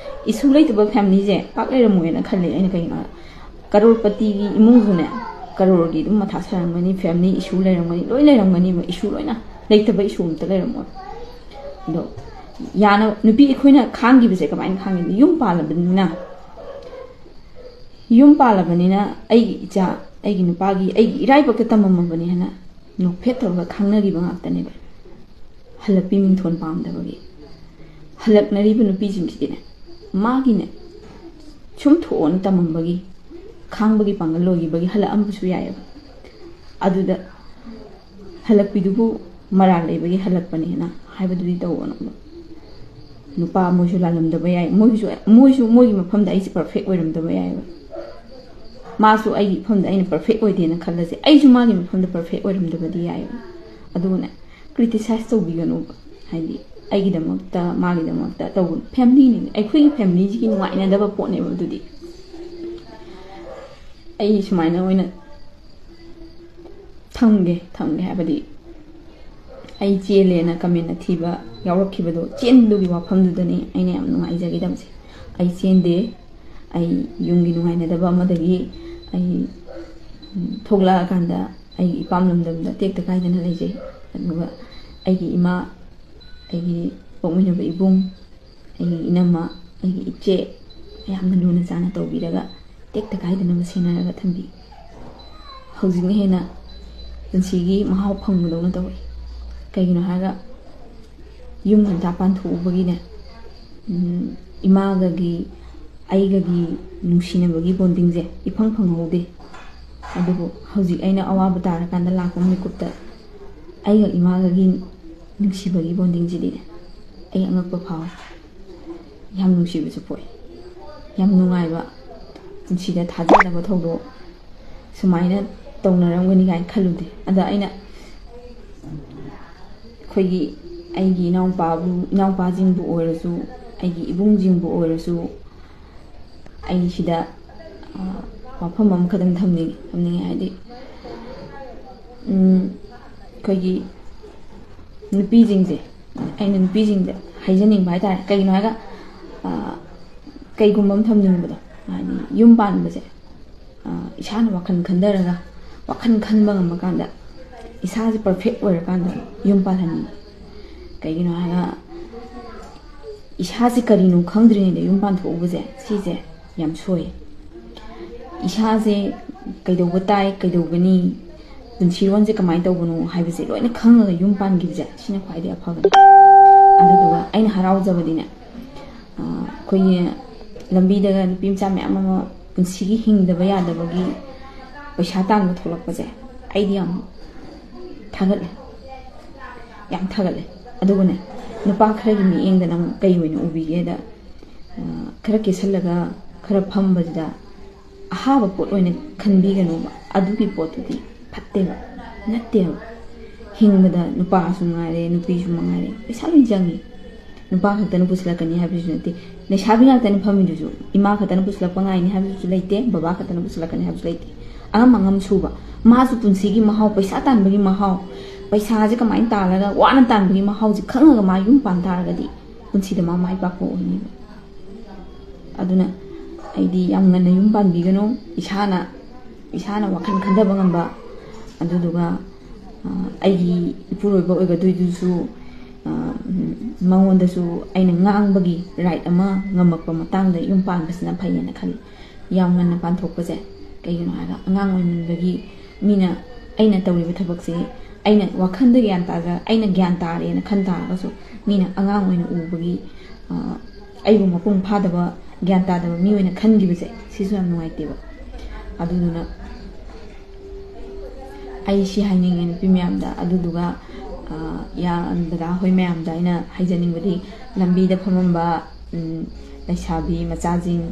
ꯏꯁꯨ ꯂꯩꯇꯕ ꯐꯦꯃꯤꯂꯤꯁꯦ ꯄꯥꯛ ꯂꯩꯔꯝꯃꯣꯏꯅ ꯈꯜꯂꯦ ꯑꯩꯅ꯫ ꯀꯩꯒꯤꯅꯣ ꯍꯥꯏ, ꯀꯔꯣꯔꯄꯇꯤꯒꯤ ꯏꯃꯨꯡꯁꯨꯅꯦ, ꯀꯔꯣꯔꯒꯤ ꯑꯗꯨꯝ ꯃꯊꯥ ꯁꯥꯔꯝꯒꯅꯤ, ꯐꯦꯃꯤꯂꯤ ꯏꯁꯨ ꯂꯩꯔꯝꯒꯅꯤ, ꯂꯣꯏ ꯂꯩꯔꯝꯒꯅꯤꯕ, ꯏꯁꯨ ꯂꯣꯏꯅ, ꯂꯩꯇꯕ ꯏꯁꯨ ꯑꯝꯇ ꯂꯩꯔꯝꯃꯣꯏ꯫ ꯑꯗꯣ ꯌꯥꯅ, ꯅꯨꯄꯤ ꯑꯩꯈꯣꯏꯅ ꯈꯥꯡꯈꯤꯕꯁꯦ ꯀꯃꯥꯏꯅ ꯈꯥꯡꯒꯦ? ꯌꯨꯝ ꯄꯥꯜꯂꯕꯅꯤꯅ, ꯌꯨꯝ ꯄꯥꯜꯂꯕꯅꯤꯅ ꯑꯩꯒꯤ ꯏꯆꯥ, ꯑꯩꯒꯤ ꯅꯨꯄꯥꯒꯤ, ꯑꯩꯒꯤ ꯏꯔꯥꯏꯕꯛꯇ ꯇꯝꯃꯝꯃꯕꯅꯤ ꯍꯥꯏꯅ ꯅꯣꯛꯐꯦꯠ ꯇꯧꯔꯒ ꯈꯥꯡꯅꯈꯤꯕ ꯉꯥꯛꯇꯅꯦꯕ꯫ ꯍꯜꯂꯛꯄꯤ ꯃꯤꯡꯊꯣꯟ ꯄꯥꯝꯗꯕꯒꯤ꯫ ꯍꯜꯂꯛꯅꯔꯤꯕ ꯅꯨꯄꯤꯁꯤꯡꯁꯤꯗꯤꯅꯦ, ꯃꯥꯒꯤꯅꯦ, ꯁꯨꯝ ꯊꯣꯛꯑꯣꯅ ꯇꯝꯃꯝꯕꯒꯤ, ꯈꯥꯡꯕꯒꯤ ꯄꯥꯡꯒꯜ ꯂꯣꯏꯈꯤꯕꯒꯤ ꯍꯜꯂꯛꯑꯝꯕꯁꯨ ꯌꯥꯏꯑꯕ꯫ ꯑꯗꯨꯗ ꯍꯜꯂꯛꯄꯤꯗꯨꯕꯨ ꯃꯔꯥꯜ ꯂꯩꯕꯒꯤ ꯍꯜꯂꯛꯄꯅꯦꯅ ꯍꯥꯏꯕꯗꯨꯗꯤ ꯇꯧꯒꯅꯣꯕ꯫ ꯅꯨꯄꯥ ꯃꯣꯏꯁꯨ ꯂꯥꯜꯂꯝꯗꯕ ꯌꯥꯏ, ꯃꯣꯏꯒꯤꯁꯨ, ꯃꯣꯏꯁꯨ ꯃꯣꯏꯒꯤ ꯃꯐꯝꯗ ꯑꯩꯁꯦ ꯄꯔꯐꯦꯛ ꯑꯣꯏꯔꯝꯗꯕ ꯌꯥꯏꯑꯕ꯫ ꯃꯥꯁꯨ ꯑꯩꯒꯤ ꯃꯐꯝꯗ ꯑꯩꯅ ꯄꯔꯐꯦꯛ ꯑꯣꯏꯗꯦꯅ ꯈꯜꯂꯁꯦ, ꯑꯩꯁꯨ ꯃꯥꯒꯤ ꯃꯐꯝꯗ ꯄꯔꯐꯦꯛ ꯑꯣꯏꯔꯝꯗꯕꯗꯤ ꯌꯥꯏꯑꯕ꯫ ꯑꯗꯨꯒꯅꯦ, ꯀ꯭ꯔꯤꯇꯤꯁꯥꯏꯁ ꯇꯧꯕꯤꯒꯅꯨꯕ꯫ ꯍꯥꯏꯗꯤ, ꯑꯩꯒꯤꯗꯃꯛꯇ, ꯃꯥꯒꯤꯗꯃꯛꯇ ꯇꯧꯒꯅꯨ꯫ ꯐꯦꯃꯤꯂꯤꯅꯤ, ꯑꯩꯈꯣꯏꯒꯤ ꯐꯦꯃꯤꯂꯤꯁꯤꯒꯤ ꯅꯨꯡꯉꯥꯏꯅꯗꯕ ꯄꯣꯠꯅꯦꯕ ꯑꯗꯨꯗꯤ꯫ ꯑꯩ ꯁꯨꯃꯥꯏꯅ ꯑꯣꯏꯅ ꯊꯝꯒꯦ, ꯊꯝꯒꯦ ꯍꯥꯏꯕꯗꯤ, ꯑꯩ ꯆꯦꯜꯂꯦꯅ ꯀꯃꯦꯟ ꯑꯊꯤꯕ ꯌꯥꯎꯔꯛꯈꯤꯕꯗꯣ, ꯆꯦꯟꯕꯗꯨꯒꯤ ꯋꯥꯐꯝꯗꯨꯗꯅꯤ ꯑꯩꯅ ꯌꯥꯝ ꯅꯨꯡꯉꯥꯏꯖꯈꯤꯗꯕꯁꯦ꯫ ꯑꯩ ꯆꯦꯟꯗꯦ, ꯑꯩ ꯌꯨꯝꯒꯤ ꯅꯨꯡꯉꯥꯏꯅꯗꯕ ꯑꯃꯗꯒꯤ ꯑꯩ, ꯎꯝ, ꯊꯣꯛꯂꯛꯑꯀꯥꯟꯗ ꯑꯩꯒꯤ ꯏꯄꯥꯝ ꯂꯝꯗꯝꯗ ꯇꯦꯛꯇ ꯀꯥꯏꯗꯅ ꯂꯩꯖꯩ꯫ ꯑꯗꯨꯒ ꯑꯩꯒꯤ ꯏꯃꯥ, ꯑꯩꯒꯤ ꯄꯣꯛꯃꯤꯟꯅꯕ ꯏꯕꯨꯡ, ꯑꯩꯒꯤ ꯏꯅꯝꯃ, ꯑꯩꯒꯤ ꯏꯆꯦ ꯌꯥꯝꯅ ꯂꯨꯅ ꯆꯥꯅ ꯇꯧꯕꯤꯔꯒ ꯇꯦꯛꯇ ꯀꯥꯏꯗꯅꯕ ꯁꯦꯟꯅꯔꯒ ꯊꯝꯕꯤ꯫ ꯍꯧꯖꯤꯛꯅ ꯍꯦꯟꯅ ꯄꯨꯟꯁꯤꯒꯤ ꯃꯍꯥꯎ ꯐꯪꯕꯗꯧꯅ ꯇꯧꯋꯤ꯫ ꯀꯩꯒꯤꯅꯣ ꯍꯥꯏꯔꯒ, ꯌꯨꯝ ꯉꯟꯇꯥ ꯄꯥꯟꯊꯣꯛꯎꯕꯒꯤꯅꯦ, ꯎꯝ, ꯏꯃꯥꯒꯒꯤ ꯑꯩꯒꯒꯤ ꯅꯨꯡꯁꯤꯅꯕꯒꯤ ꯕꯣꯟꯗꯤꯡꯁꯦ ꯏꯐꯪ ꯐꯪꯍꯧꯗꯦ꯫ ꯑꯗꯨꯕꯨ ꯍꯧꯖꯤꯛ ꯑꯩꯅ ꯑꯋꯥꯕ ꯇꯥꯔꯀꯥꯟꯗ ꯂꯥꯛꯄ ꯃꯤꯀꯨꯞꯇ ꯑꯩꯒ ꯏꯃꯥꯒꯒꯤ ꯅꯨꯡꯁꯤꯕꯒꯤ ꯕꯣꯟꯗꯤꯡꯁꯤꯗꯤ ꯑꯩ ꯑꯉꯛꯄ ꯐꯥꯎꯏ꯫ ꯌꯥꯝ ꯅꯨꯡꯁꯤꯕꯁꯨ ꯄꯣꯛꯏ꯫ ꯌꯥꯝ ꯅꯨꯡꯉꯥꯏꯕ, ꯄꯨꯟꯁꯤꯗ ꯊꯥꯖꯗꯕ ꯊꯧꯗꯣꯛ ꯁꯨꯃꯥꯏꯅ ꯇꯧꯅꯔꯝꯒꯅꯤ ꯀꯥꯏꯅ ꯈꯜꯂꯨꯗꯦ꯫ ꯑꯗ ꯑꯩꯅ ꯑꯩꯈꯣꯏꯒꯤ, ꯑꯩꯒꯤ ꯏꯅꯥꯎꯄꯥꯕꯨ, ꯏꯅꯥꯎꯄꯥꯁꯤꯡꯕꯨ ꯑꯣꯏꯔꯁꯨ, ꯑꯩꯒꯤ ꯏꯕꯨꯡꯁꯤꯡꯕꯨ ꯑꯣꯏꯔꯁꯨ, ꯑꯩ ꯁꯤꯗ, ꯑ, ꯋꯥꯐꯝ ꯑꯃꯈꯛꯇꯪ ꯊꯝꯅꯤꯡꯉꯤ, ꯊꯝꯅꯤꯡꯉꯤ ꯍꯥꯏꯗꯤ, ꯎꯝ, ꯑꯩꯈꯣꯏꯒꯤ ꯅꯨꯄꯤꯁꯤꯡꯁꯦ, ꯑꯩꯅ ꯅꯨꯄꯤꯁꯤꯡꯗ ꯍꯥꯏꯖꯅꯤꯡꯕ ꯍꯥꯏꯇꯥꯔꯦ꯫ ꯀꯩꯒꯤꯅꯣ ꯍꯥꯏꯔꯒ, ꯑ, ꯀꯩꯒꯨꯝꯕ ꯑꯃ ꯊꯝꯅꯤꯡꯕꯗꯣ, ꯍꯥꯏꯗꯤ ꯌꯨꯝ ꯄꯥꯟꯕꯁꯦ, ꯑ, ꯏꯁꯥꯅ ꯋꯥꯈꯜ ꯈꯟꯊꯔꯒ, ꯋꯥꯈꯜ ꯈꯟꯕ ꯉꯝꯃꯀꯥꯟꯗ, ꯏꯁꯥꯁꯦ ꯄꯔꯐꯦꯛ ꯑꯣꯏꯔꯀꯥꯟꯗ ꯌꯨꯝ ꯄꯥꯜꯍꯟꯅꯤꯡꯉꯤ꯫ ꯀꯩꯒꯤꯅꯣ ꯍꯥꯏꯔꯒ, ꯏꯁꯥꯁꯦ ꯀꯔꯤꯅꯣ ꯈꯪꯗ꯭ꯔꯤꯉꯩꯗ ꯌꯨꯝ ꯄꯥꯟꯊꯣꯛꯎꯕꯁꯦ, ꯁꯤꯁꯦ ꯌꯥꯝ ꯁꯣꯏ꯫ ꯏꯁꯥꯁꯦ ꯀꯩꯗꯧꯕ ꯇꯥꯏ, ꯀꯩꯗꯧꯒꯅꯤ, ꯄꯨꯟꯁꯤꯔꯣꯟꯁꯦ ꯀꯃꯥꯏꯅ ꯇꯧꯕꯅꯣ ꯍꯥꯏꯕꯁꯦ ꯂꯣꯏꯅ ꯈꯪꯉꯒ ꯌꯨꯝ ꯄꯥꯟꯈꯤꯕꯁꯦ, ꯁꯤꯅ ꯈ꯭ꯋꯥꯏꯗꯒꯤ ꯑꯐꯕꯅꯤ꯫ ꯑꯗꯨꯗꯨꯒ ꯑꯩꯅ ꯍꯔꯥꯎꯖꯕꯗꯤꯅꯦ, ꯑ, ꯑꯩꯈꯣꯏꯒꯤ ꯂꯝꯕꯤꯗꯒ ꯅꯨꯄꯤ ꯃꯆꯥ ꯃꯌꯥꯝ ꯑꯃ ꯄꯨꯟꯁꯤꯒꯤ ꯍꯤꯡꯗꯕ ꯌꯥꯗꯕꯒꯤ ꯄꯩꯁꯥ ꯇꯥꯟꯕ ꯊꯣꯛꯂꯛꯄꯁꯦ, ꯑꯩꯗꯤ ꯌꯥꯝ ꯊꯥꯒꯠꯂꯦ, ꯌꯥꯝ ꯊꯥꯒꯠꯂꯦ꯫ ꯑꯗꯨꯒꯅꯦ, ꯅꯨꯄꯥ ꯈꯔꯒꯤ ꯃꯤꯠꯌꯦꯡꯗꯅ ꯑꯃꯨꯛ ꯀꯩ ꯑꯣꯏꯅ ꯎꯕꯤꯒꯦꯗ, ꯑ, ꯈꯔ ꯀꯦꯁꯜꯂꯒ ꯈꯔ ꯐꯝꯕꯁꯤꯗ ꯑꯍꯥꯕ ꯄꯣꯠ ꯑꯣꯏꯅ ꯈꯟꯕꯤꯒꯅꯣꯕ꯫ ꯑꯗꯨꯒꯤ ꯄꯣꯠꯇꯨꯗꯤ ꯐꯠꯇꯦꯕ, ꯅꯠꯇꯦꯕ꯫ ꯍꯤꯡꯕꯗ ꯅꯨꯄꯥꯁꯨ ꯉꯥꯏꯔꯦ, ꯅꯨꯄꯤꯁꯨ ꯃꯉꯥꯏꯔꯦ, ꯄꯩꯁꯥ ꯂꯣꯏ ꯆꯪꯉꯤ꯫ ꯅꯨꯄꯥ ꯈꯛꯇꯅ ꯄꯨꯁꯤꯜꯂꯛꯀꯅꯤ ꯍꯥꯏꯕꯁꯨ ꯅꯠꯇꯦ, ꯂꯩꯁꯥꯕꯤ ꯉꯥꯛꯇꯅ ꯐꯝꯃꯤꯗꯨꯁꯨ ꯏꯃꯥ ꯈꯛꯇꯅ ꯄꯨꯁꯤꯜꯂꯛꯄ ꯉꯥꯏꯅꯤ ꯍꯥꯏꯕꯁꯨ ꯂꯩꯇꯦ, ꯕꯕꯥ ꯈꯛꯇꯅ ꯄꯨꯁꯤꯜꯂꯛꯀꯅꯤ ꯍꯥꯏꯕꯁꯨ ꯂꯩꯇꯦ꯫ ꯑꯉꯝ ꯑꯉꯝ ꯁꯨꯕ, ꯃꯥꯁꯨ ꯄꯨꯟꯁꯤꯒꯤ ꯃꯍꯥꯎ, ꯄꯩꯁꯥ ꯇꯥꯟꯕꯒꯤ ꯃꯍꯥꯎ, ꯄꯩꯁꯥꯁꯦ ꯀꯃꯥꯏꯅ ꯇꯥꯜꯂꯒ ꯋꯥꯅ ꯇꯥꯟꯕꯒꯤ ꯃꯍꯥꯎꯁꯦ ꯈꯪꯉꯒ ꯃꯥ ꯌꯨꯝ ꯄꯥꯟ ꯇꯥꯔꯒꯗꯤ ꯄꯨꯟꯁꯤꯗ ꯃꯥ ꯃꯥꯏ ꯄꯥꯛꯄ ꯑꯣꯏꯅꯦꯕ꯫ ꯑꯗꯨꯅ ꯑꯩꯗꯤ ꯌꯥꯝ ꯉꯟꯅ ꯌꯨꯝ ꯄꯥꯟꯕꯤꯒꯅꯨ꯫ ꯏꯁꯥꯅ, ꯏꯁꯥꯅ ꯋꯥꯈꯜ ꯈꯟꯊꯕ ꯉꯝꯕ, ꯑꯗꯨꯗꯨꯒ, ꯑ, ꯑꯩꯒꯤ ꯏꯄꯨꯔꯣꯏꯕ ꯑꯣꯏꯒꯗꯣꯏꯗꯨꯁꯨ, ꯑ, ꯎꯝ, ꯃꯉꯣꯟꯗꯁꯨ ꯑꯩꯅ ꯉꯥꯡꯕꯒꯤ ꯔꯥꯏꯠ ꯑꯃ ꯉꯝꯃꯛꯄ ꯃꯇꯥꯡꯗ ꯌꯨꯝ ꯄꯥꯟꯕꯁꯤꯅ ꯐꯩꯌꯦꯅ ꯈꯜꯂꯤ꯫ ꯌꯥꯝ ꯉꯟꯅ ꯄꯥꯟꯊꯣꯛꯄꯁꯦ ꯀꯩꯒꯤꯅꯣ ꯍꯥꯏꯔꯒ, ꯑꯉꯥꯡ ꯑꯣꯏꯃꯟꯕꯒꯤ ꯃꯤꯅ ꯑꯩꯅ ꯇꯧꯔꯤꯕ ꯊꯕꯛꯁꯦ ꯑꯩꯅ ꯋꯥꯈꯜꯗ ꯒ꯭ꯌꯥꯟ ꯇꯥꯖ-, ꯑꯩꯅ ꯒ꯭ꯌꯥꯟ ꯇꯥꯔꯦꯅ ꯈꯟ ꯇꯥꯔꯒꯁꯨ, ꯃꯤꯅ ꯑꯉꯥꯡ ꯑꯣꯏꯅ ꯎꯕꯒꯤ, ꯑ, ꯑꯩꯕꯨ ꯃꯄꯨꯡ ꯐꯥꯗꯕ, ꯒ꯭ꯌꯥꯟ ꯇꯥꯗꯕ ꯃꯤ ꯑꯣꯏꯅ ꯈꯟꯈꯤꯕꯁꯦ, ꯁꯤꯁꯨ ꯌꯥꯝ ꯅꯨꯡꯉꯥꯏꯇꯦꯕ꯫ ꯑꯗꯨꯗꯨꯅ ꯑꯩ ꯁꯤ ꯍꯥꯏꯅꯤꯡꯉꯦ ꯅꯨꯄꯤ ꯃꯌꯥꯝꯗ꯫ ꯑꯗꯨꯗꯨꯒ, ꯑ, ꯌꯥ-, ꯗꯗꯥ ꯍꯣꯏ ꯃꯌꯥꯝꯗ ꯑꯩꯅ ꯍꯥꯏꯖꯅꯤꯡꯕꯗꯤ, ꯂꯝꯕꯤꯗ ꯐꯝꯃꯝꯕ, ꯎꯝ, ꯂꯩꯁꯥꯕꯤ ꯃꯆꯥꯁꯤꯡ,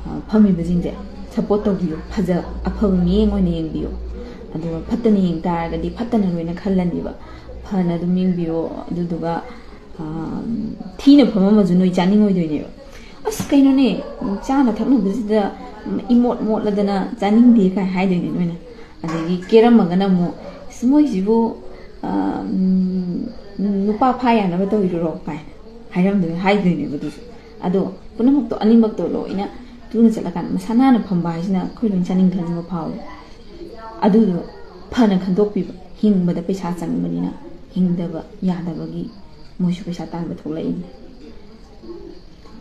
ꯑ, ꯐꯝꯃꯤꯕꯁꯤꯡꯁꯦ ꯁꯞꯄꯣꯔꯠ ꯇꯧꯕꯤꯌꯨ, ꯐꯖ-, ꯑꯐꯕ ꯃꯤꯠꯌꯦꯡ ꯑꯣꯏꯅ ꯌꯦꯡꯕꯤꯌꯨ꯫ ꯑꯗꯨꯒ ꯐꯠꯇꯅ ꯌꯦꯡ ꯇꯥꯔꯒꯗꯤ ꯐꯠꯇꯅ ꯂꯣꯏꯅ ꯈꯜꯂꯅꯤꯕ꯫ ꯐꯅ ꯑꯗꯨꯝ ꯌꯦꯡꯕꯤꯌꯣ꯫ ꯑꯗꯨꯗꯨꯒ, ꯑ, ꯊꯤꯅ ꯐꯝꯃꯝꯃꯁꯨ ꯅꯣꯏ ꯆꯥꯅꯤꯡꯉꯣꯏꯗꯣꯏꯅꯦꯕ꯫ "ꯑꯁ, ꯀꯩꯅꯣꯅꯦ, ꯆꯥꯅ ꯊꯛꯅꯕꯁꯤꯗ ꯏꯃꯣꯠ ꯃꯣꯠꯂꯗꯅ ꯆꯥꯅꯤꯡꯗꯦ" ꯀꯥꯏ ꯍꯥꯏꯗꯣꯏꯅꯦ ꯅꯣꯏꯅ꯫ ꯑꯗꯒꯤ ꯀꯦꯔꯝꯃꯒꯅ ꯑꯃꯨꯛ, "ꯑꯁ, ꯃꯣꯏꯁꯤꯕꯨ, ꯑ, ꯎꯝ, ꯅꯨꯄꯥ ꯐꯥ ꯌꯥꯅꯕ ꯇꯧꯔꯤꯔꯣ?" ꯀꯥꯏꯅ ꯍꯥꯏꯔꯝꯗꯣꯏ-, ꯍꯥꯏꯗꯣꯏꯅꯦꯕ ꯑꯗꯨꯁꯨ꯫ ꯑꯗꯣ ꯄꯨꯝꯅꯃꯛꯇꯣ, ꯑꯅꯤꯃꯛꯇꯣ ꯂꯣꯏꯅ ꯇꯨꯅ ꯆꯠꯂꯀꯥꯟꯗ ꯃꯁꯥ ꯅꯥꯟꯅ ꯐꯝꯕ ꯍꯥꯏꯁꯤꯅ ꯑꯩꯈꯣꯏ ꯂꯣꯏ ꯆꯥꯅꯤꯡ ꯊꯛꯅꯤꯡꯕ ꯐꯥꯎꯋꯦ꯫ ꯑꯗꯨꯗꯣ ꯐꯅ ꯈꯟꯗꯣꯛꯄꯤꯕ, ꯍꯤꯡꯕꯗ ꯄꯩꯁꯥ ꯆꯪꯕꯅꯤꯅ ꯍꯤꯡꯗꯕ ꯌꯥꯗꯕꯒꯤ ꯃꯣꯏꯁꯨ ꯄꯩꯁꯥ ꯇꯥꯟꯕ ꯊꯣꯛꯂꯛꯏꯅꯤ꯫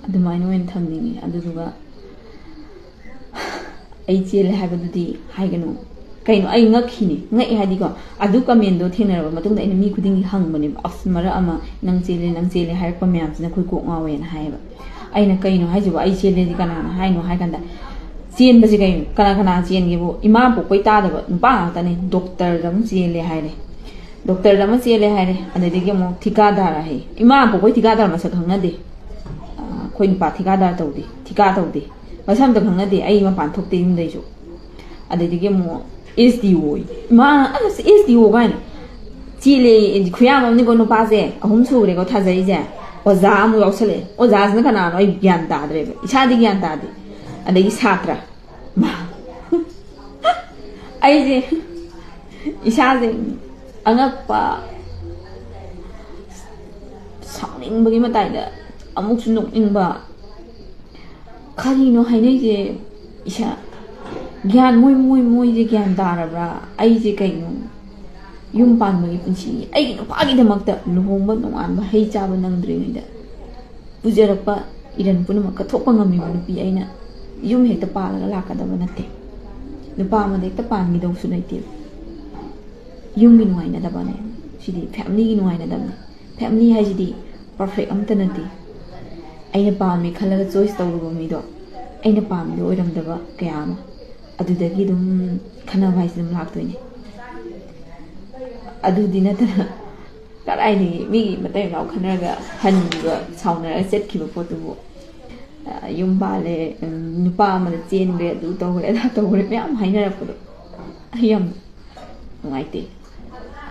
ꯑꯗꯨꯃꯥꯏꯅ ꯑꯣꯏꯅ ꯊꯝꯅꯤꯡꯉꯤ꯫ ꯑꯗꯨꯗꯨꯒ ꯑꯩ ꯆꯦꯜꯂꯦ ꯍꯥꯏꯕꯗꯨꯗꯤ ꯍꯥꯏꯒꯅꯨ꯫ ꯀꯩꯅꯣ, ꯑꯩ ꯉꯛꯈꯤꯅꯦ꯫ ꯉꯛꯑꯦ ꯍꯥꯏꯗꯤꯀꯣ, ꯑꯗꯨ ꯀꯃꯦꯟꯗꯣ ꯊꯦꯡꯅꯔꯕ ꯃꯇꯨꯡꯗ ꯑꯩꯅ ꯃꯤ ꯈꯨꯗꯤꯡꯒꯤ ꯍꯪꯕꯅꯦꯕ, "ꯑꯁ, ꯃꯔꯛ ꯑꯃ ꯅꯪ ꯆꯦꯜꯂꯦ, ꯅꯪ ꯆꯦꯜꯂꯦ ꯍꯥꯏꯔꯛꯄ ꯃꯌꯥꯝꯁꯤꯅ ꯑꯩꯈꯣꯏ ꯀꯣꯛ ꯉꯥꯎꯋꯦꯅ" ꯍꯥꯏꯌꯦꯕ꯫ ꯑꯩꯅ, "ꯀꯩꯅꯣ ꯍꯥꯏꯁꯤꯕꯣ? ꯑꯩ ꯆꯦꯜꯂꯦꯗꯤ ꯀꯅꯥꯅ ꯍꯥꯏꯅꯣ?" ꯍꯥꯏ ꯀꯥꯟꯗ, ꯆꯦꯟꯕꯁꯦ ꯀꯩꯅꯣ? ꯀꯅꯥ ꯀꯅꯥ ꯆꯦꯟꯒꯦꯕꯨ? ꯏꯃꯥ ꯄꯣꯛꯄꯩ ꯇꯥꯗꯕ ꯅꯨꯄꯥ ꯉꯥꯛꯇꯅꯦ꯫ ꯗꯣꯛꯇꯔꯗ ꯑꯃꯨꯛ ꯆꯦꯜꯂꯦ ꯍꯥꯏꯔꯦ, ꯗꯣꯛꯇꯔꯗ ꯑꯃ ꯆꯦꯜꯂꯦ ꯍꯥꯏꯔꯦ, ꯑꯗꯩꯗꯒꯤ ꯑꯃꯨꯛ ꯊꯤꯀꯥꯗꯥꯔ ꯍꯥꯏꯌꯦ꯫ ꯏꯃꯥ ꯄꯣꯛꯄꯩ ꯊꯤꯀꯥꯗꯥꯔ ꯃꯁꯛ ꯈꯪꯅꯗꯦ꯫ ꯑ, ꯑꯩꯈꯣꯏ ꯅꯨꯄꯥ ꯊꯤꯀꯥꯗꯥꯔ ꯇꯧꯗꯦ, ꯊꯤꯀꯥ ꯇꯧꯗꯦ, ꯃꯁꯛ ꯑꯝꯇ ꯈꯪꯅꯗꯦ꯫ ꯑꯩ ꯃꯄꯥꯟ ꯊꯣꯛꯇꯦ ꯌꯨꯝꯗꯩꯁꯨ꯫ ꯑꯗꯩꯗꯒꯤ ꯑꯃꯨꯛ ꯑꯦꯁ ꯗꯤ ꯑꯣ ꯌꯦ꯫ ꯏꯃꯥ, ꯑꯁ, ꯑꯦꯁ ꯗꯤ ꯑꯣ ꯀꯥꯏꯅ꯫ ꯆꯦꯜꯂꯦ꯫ ꯈꯨꯌꯥꯝ ꯑꯃꯅꯤꯀꯣ, ꯅꯨꯄꯥꯁꯦ ꯑꯍꯨꯝ ꯁꯨꯈ꯭ꯔꯦꯀꯣ ꯊꯥꯖꯔꯤꯁꯦ꯫ ꯑꯣꯖꯥ ꯑꯃꯨꯛ ꯌꯥꯎꯁꯜꯂꯛꯑꯦ꯫ ꯑꯣꯖꯥꯁꯤꯅ ꯀꯅꯥꯅꯣ ꯑꯩ ꯒ꯭ꯌꯥꯟ ꯇꯥꯗ꯭ꯔꯦꯕ, ꯏꯁꯥꯗꯤ ꯒ꯭ꯌꯥꯟ ꯇꯥꯗꯦ꯫ ꯑꯗꯒꯤ ꯁꯥꯇ꯭ꯔ, ꯃꯥ꯫ ꯑꯩꯁꯦ ꯏꯁꯥꯁꯦ ꯑꯉꯛꯄ, ꯁꯥꯎꯅꯤꯡꯕꯒꯤ ꯃꯇꯥꯏꯗ ꯑꯃꯨꯛꯁꯨ ꯅꯣꯛꯅꯤꯡꯕ꯫ ꯀꯔꯤꯅꯣ ꯍꯥꯏꯅꯩꯁꯦ? ꯏꯁꯥ ꯒ꯭ꯌꯥꯟ, ꯃꯣꯏ ꯃꯣꯏ ꯃꯣꯏꯁꯦ ꯒ꯭ꯌꯥꯟ ꯇꯥꯔꯕ꯭ꯔꯥ? ꯑꯩꯁꯦ ꯀꯩꯅꯣ, ꯌꯨꯝ ꯄꯥꯟꯕꯒꯤ ꯄꯨꯟꯁꯤ, ꯑꯩꯒꯤ ꯅꯨꯄꯥꯒꯤꯗꯃꯛꯇ ꯂꯨꯍꯣꯡꯕ ꯅꯣꯡꯉꯥꯟꯕ ꯍꯩ ꯆꯥꯕ ꯅꯪꯗ꯭ꯔꯤꯉꯩꯗ ꯄꯨꯖꯔꯛꯄ ꯏꯔꯟ ꯄꯨꯝꯅꯃꯛ ꯀꯠꯊꯣꯛꯄ ꯉꯝꯃꯤꯕ ꯅꯨꯄꯤ ꯑꯩꯅ ꯌꯨꯝ ꯍꯦꯛꯇ ꯄꯥꯜꯂꯒ ꯂꯥꯛꯀꯗꯕ ꯅꯠꯇꯦ꯫ ꯅꯨꯄꯥ ꯑꯃꯗ ꯍꯦꯛꯇ ꯄꯥꯟꯈꯤꯗꯧꯁꯨ ꯂꯩꯇꯦ꯫ ꯌꯨꯝꯒꯤ ꯅꯨꯡꯉꯥꯏꯅꯗꯕꯅꯦ꯫ ꯁꯤꯗꯤ ꯐꯦꯃꯤꯂꯤꯒꯤ ꯅꯨꯡꯉꯥꯏꯅꯗꯕꯅꯦ꯫ ꯐꯦꯃꯤꯂꯤ ꯍꯥꯏꯁꯤꯗꯤ ꯄꯔꯐꯦꯛ ꯑꯝꯇ ꯅꯠꯇꯦ꯫ ꯑꯩꯅ ꯄꯥꯝꯃꯦ ꯈꯜꯂꯒ ꯆꯣꯏꯁ ꯇꯧꯔꯨꯕ ꯃꯤꯗꯣ ꯑꯩꯅ ꯄꯥꯝꯃꯤꯗꯣ ꯑꯣꯏꯔꯝꯗꯕ ꯀꯌꯥ ꯑꯃ, ꯑꯗꯨꯗꯒꯤ ꯑꯗꯨꯝ ꯈꯟꯅꯕ ꯍꯥꯏꯁꯤ ꯑꯗꯨꯝ ꯂꯥꯛꯇꯣꯏꯅꯦ꯫ ꯑꯗꯨꯗꯤ ꯅꯠꯇꯅ ꯀꯗꯥꯏꯗꯒꯤ ꯃꯤꯒꯤ ꯃꯇꯩ ꯃꯅꯥꯎ ꯈꯟꯅꯔꯒ ꯍꯟꯈꯤꯕ, ꯁꯥꯎꯅꯔꯒ ꯆꯠꯈꯤꯕ ꯄꯣꯠꯇꯨꯕꯨ, ꯑ, ꯌꯨꯝ ꯄꯥꯜꯂꯦ, ꯎꯝ, ꯅꯨꯄꯥ ꯑꯃꯗ ꯆꯦꯟꯈ꯭ꯔꯦ, ꯑꯗꯨ ꯇꯧꯈ꯭ꯔꯦ, ꯑꯗꯥ ꯇꯧꯈ꯭ꯔꯦ ꯃꯌꯥꯝ ꯍꯥꯏꯅꯔꯛꯄꯗꯣ ꯑꯩ ꯌꯥꯝ ꯅꯨꯡꯉꯥꯏꯇꯦ꯫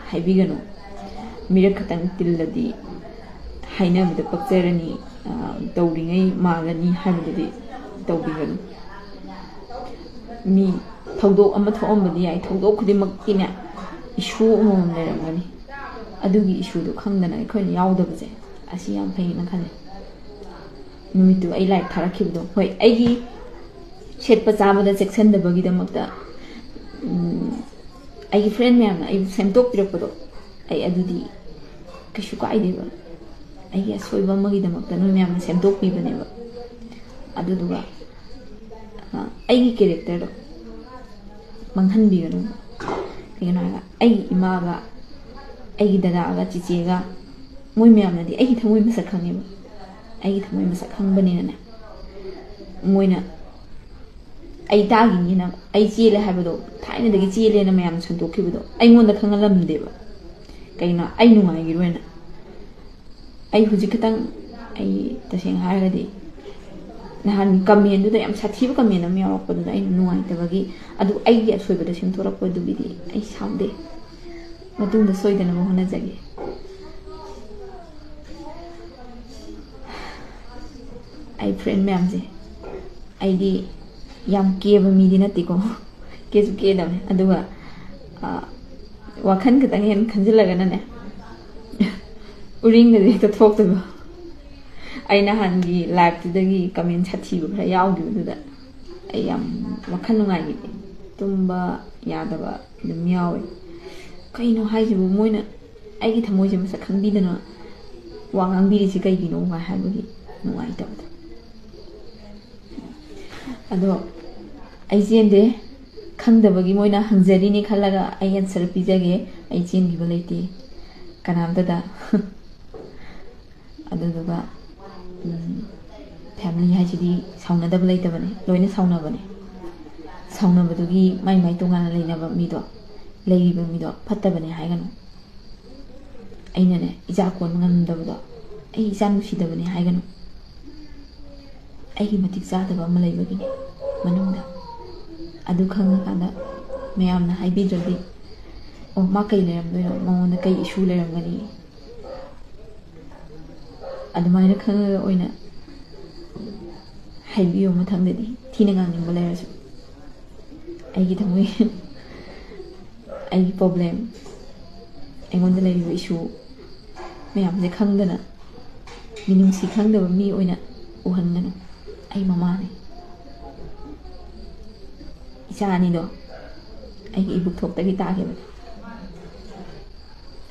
ꯍꯥꯏꯕꯤꯒꯅꯨ꯫ ꯃꯤꯔꯛ ꯈꯛꯇꯪ ꯇꯤꯜꯂꯗꯤ ꯍꯥꯏꯅꯕꯗ ꯄꯛꯆꯔꯅꯤ, ꯑ, ꯇꯧꯔꯤꯉꯩ ꯃꯥꯜꯂꯅꯤ ꯍꯥꯏꯕꯗꯨꯗꯤ ꯇꯧꯕꯤꯒꯅꯨ꯫ ꯃꯤ ꯊꯧꯗꯣꯛ ꯑꯃ ꯊꯣꯛꯑꯝꯕꯗꯤ ꯌꯥꯏ, ꯊꯧꯗꯣꯛ ꯈꯨꯗꯤꯡꯃꯛꯀꯤꯅꯦ ꯏꯁꯨ ꯑꯃꯃꯝ ꯂꯩꯔꯝꯒꯅꯤ꯫ ꯑꯗꯨꯒꯤ ꯏꯁꯨꯗꯣ ꯈꯪꯗꯅ ꯑꯩꯈꯣꯏꯅ ꯌꯥꯎꯗꯕꯁꯦ, ꯑꯁꯤ ꯌꯥꯝ ꯐꯩꯌꯦꯅ ꯈꯜꯂꯦ꯫ ꯅꯨꯃꯤꯠꯇꯨ ꯑꯩ ꯂꯥꯏꯔꯤꯛ ꯊꯥꯔꯛꯈꯤꯕꯗꯣ, ꯍꯣꯏ, ꯑꯩꯒꯤ ꯁꯦꯠꯄ ꯆꯥꯕꯗ ꯆꯦꯛꯁꯤꯟꯗꯕꯒꯤꯗꯃꯛꯇ, ꯎꯝ, ꯑꯩꯒꯤ ꯐ꯭ꯔꯦꯟ ꯃꯌꯥꯝꯅ ꯑꯩꯕꯨ ꯁꯦꯝꯗꯣꯛꯄꯤꯔꯛꯄꯗꯣ, ꯑꯩ ꯑꯗꯨꯗꯤ ꯀꯩꯁꯨ ꯀꯥꯏꯗꯦꯕ꯫ ꯑꯩꯒꯤ ꯑꯁꯣꯏꯕ ꯑꯃꯒꯤꯗꯃꯛꯇ ꯅꯣꯏ ꯃꯌꯥꯝꯅ ꯁꯦꯝꯗꯣꯛꯄꯤꯕꯅꯦꯕ꯫ ꯑꯗꯨꯗꯨꯒ, ꯑ, ꯑꯩꯒꯤ ꯀꯦꯔꯦꯛꯇꯔꯗꯣ ꯃꯥꯡꯍꯟꯕꯤꯒꯅꯨ꯫ ꯀꯩꯒꯤꯅꯣ ꯍꯥꯏꯔꯒ, ꯑꯩꯒꯤ ꯏꯃꯥꯒ, ꯑꯩꯒꯤ ꯗꯗꯥꯒ, ꯆꯤꯆꯦꯒ, ꯃꯣꯏ ꯃꯌꯥꯝꯅꯗꯤ ꯑꯩꯒꯤ ꯊꯃꯣꯏ ꯃꯁꯛ ꯈꯪꯉꯦꯕ꯫ ꯑꯩꯒꯤ ꯊꯃꯣꯏ ꯃꯁꯛ ꯈꯪꯕꯅꯤꯅꯅꯦ, ꯃꯣꯏꯅ ꯑꯩ ꯇꯥꯈꯤꯅꯤꯅ, ꯑꯩ ꯆꯦꯜꯂꯦ ꯍꯥꯏꯕꯗꯣ, ꯊꯥꯏꯅꯗꯒꯤ ꯆꯦꯜꯂꯦꯅ ꯃꯌꯥꯝ ꯁꯟꯗꯣꯛꯈꯤꯕꯗꯣ ꯑꯩꯉꯣꯟꯗ ꯈꯪꯍꯜꯂꯝꯗꯦꯕ꯫ ꯀꯩꯒꯤꯅꯣ? ꯑꯩ ꯅꯨꯡꯉꯥꯏꯈꯤꯔꯣꯏꯅ꯫ ꯑꯩ ꯍꯧꯖꯤꯛ ꯈꯤꯇꯪ, ꯑꯩ ꯇꯁꯦꯡꯅ ꯍꯥꯏꯔꯒꯗꯤ, ꯅꯍꯥꯟ ꯀꯃꯦꯟꯗꯨꯗ ꯌꯥꯝ ꯁꯥꯊꯤꯕ ꯀꯃꯦꯟ ꯑꯃ ꯌꯥꯎꯔꯛꯄꯗꯨꯗ ꯑꯩꯅ ꯅꯨꯡꯉꯥꯏꯇꯕꯒꯤ, ꯑꯗꯨ ꯑꯩꯒꯤ ꯑꯁꯣꯏꯕꯗ ꯁꯦꯝꯗꯣꯔꯛꯄꯗꯨꯒꯤꯗꯤ ꯑꯩ ꯁꯥꯎꯗꯦ꯫ ꯃꯇꯨꯡꯗ ꯁꯣꯏꯗꯅꯕ ꯍꯣꯠꯅꯖꯒꯦ꯫ ꯑꯩ ꯐ꯭ꯔꯦꯟ ꯃꯌꯥꯝꯁꯦ, ꯑꯩꯗꯤ ꯌꯥꯝ ꯀꯦꯕ ꯃꯤꯗꯤ ꯅꯠꯇꯦꯀꯣ, ꯀꯦꯁꯨ ꯀꯦꯗꯕꯅꯦ꯫ ꯑꯗꯨꯒ ꯋꯥꯈꯜ ꯈꯤꯇꯪ ꯍꯦꯟꯅ ꯈꯟꯖꯤꯜꯂꯒꯅꯅꯦ, ꯎꯔꯤꯡꯒꯗꯤ ꯍꯦꯛꯇ ꯊꯣꯛꯇꯣꯏꯕ꯫ ꯑꯩ ꯅꯍꯥꯟꯒꯤ ꯂꯥꯏꯞꯇꯨꯗꯒꯤ ꯀꯃꯦꯟ ꯁꯥꯊꯤꯕ ꯈꯔ ꯌꯥꯎꯈꯤꯕꯗꯨꯗ ꯑꯩ ꯌꯥꯝ ꯋꯥꯈꯜ ꯅꯨꯡꯉꯥꯏꯈꯤꯗꯦ꯫ ꯇꯨꯝꯕ ꯌꯥꯗꯕ ꯑꯗꯨꯝ ꯌꯥꯎꯋꯦ꯫ ꯀꯩꯅꯣ ꯍꯥꯏꯁꯤꯕꯨ, ꯃꯣꯏꯅ ꯑꯩꯒꯤ ꯊꯃꯣꯏꯁꯦ ꯃꯁꯛ ꯈꯪꯕꯤꯗꯅ ꯋꯥ ꯉꯥꯡꯕꯤꯔꯤꯁꯤ ꯀꯩꯒꯤꯅꯣ ꯀꯥꯏ ꯍꯥꯏꯕꯒꯤ ꯅꯨꯡꯉꯥꯏꯇꯕꯗꯣ꯫ ꯑꯗꯣ ꯑꯩ ꯆꯦꯟꯗꯦ, ꯈꯪꯗꯕꯒꯤ ꯃꯣꯏꯅ ꯍꯪꯖꯔꯤꯅꯤ ꯈꯜꯂꯒ ꯑꯩ ꯑꯟꯁꯔ ꯄꯤꯖꯒꯦ꯫ ꯑꯩ ꯆꯦꯟꯈꯤꯕ ꯂꯩꯇꯦ ꯀꯅꯥꯝꯇꯗ꯫ ꯑꯗꯨꯗꯨꯒ ꯐꯦꯃꯤꯂꯤ ꯍꯥꯏꯁꯤꯗꯤ ꯁꯥꯎꯅꯗꯕ ꯂꯩꯇꯕꯅꯦ, ꯂꯣꯏꯅ ꯁꯥꯎꯅꯕꯅꯦ꯫ ꯁꯥꯎꯅꯕꯗꯨꯒꯤ ꯃꯥꯏ ꯃꯥꯏ ꯇꯣꯉꯥꯟꯅ ꯂꯩꯅꯕ ꯃꯤꯗꯣ, ꯂꯩꯔꯤꯕ ꯃꯤꯗꯣ ꯐꯠꯇꯕꯅꯦ ꯍꯥꯏꯒꯅꯨ꯫ ꯑꯩꯅꯅꯦ, ꯏꯆꯥ ꯀꯣꯟꯕ ꯉꯝꯗꯕꯗꯣ ꯑꯩ ꯏꯆꯥ ꯅꯨꯡꯁꯤꯗꯕꯅꯦ ꯍꯥꯏꯒꯅꯨ꯫ ꯑꯩꯒꯤ ꯃꯇꯤꯛ ꯆꯥꯗꯕ ꯑꯃ ꯂꯩꯕꯒꯤꯅꯦ ꯃꯅꯨꯡꯗ꯫ ꯑꯗꯨ ꯈꯪꯉꯀꯥꯟꯗ ꯃꯌꯥꯝꯅ ꯍꯥꯏꯕꯤꯗ꯭ꯔꯗꯤ, "ꯑꯣ, ꯃꯥ ꯀꯩ ꯂꯩꯔꯝꯗꯣꯏꯅꯣ? ꯃꯉꯣꯟꯗ ꯀꯩ ꯏꯁꯨ ꯂꯩꯔꯝꯒꯅꯤ?" ꯑꯗꯨꯃꯥꯏꯅ ꯈꯪꯉꯒ ꯑꯣꯏꯅ ꯍꯥꯏꯕꯤꯌꯨ ꯃꯊꯪꯗꯗꯤ, ꯊꯤꯅ ꯉꯥꯡꯅꯤꯡꯕ ꯂꯩꯔꯁꯨ꯫ ꯑꯩꯒꯤ ꯊꯃꯣꯏ, ꯑꯩꯒꯤ ꯄ꯭ꯔꯣꯕ꯭ꯂꯦꯝ, ꯑꯩꯉꯣꯟꯗ ꯂꯩꯔꯤꯕ ꯏꯁꯨ ꯃꯌꯥꯝꯁꯦ ꯈꯪꯗꯅ, ꯃꯤꯅꯨꯡꯁꯤ ꯈꯪꯗꯕ ꯃꯤ ꯑꯣꯏꯅ ꯎꯍꯟꯒꯅꯨ꯫ ꯑꯩ ꯃꯃꯥꯅꯤ꯫ ꯏꯆꯥ ꯑꯅꯤꯗꯣ ꯑꯩꯒꯤ ꯏꯕꯨꯛ ꯊꯣꯛꯇꯒꯤ ꯇꯥꯈꯤꯕꯅꯦ꯫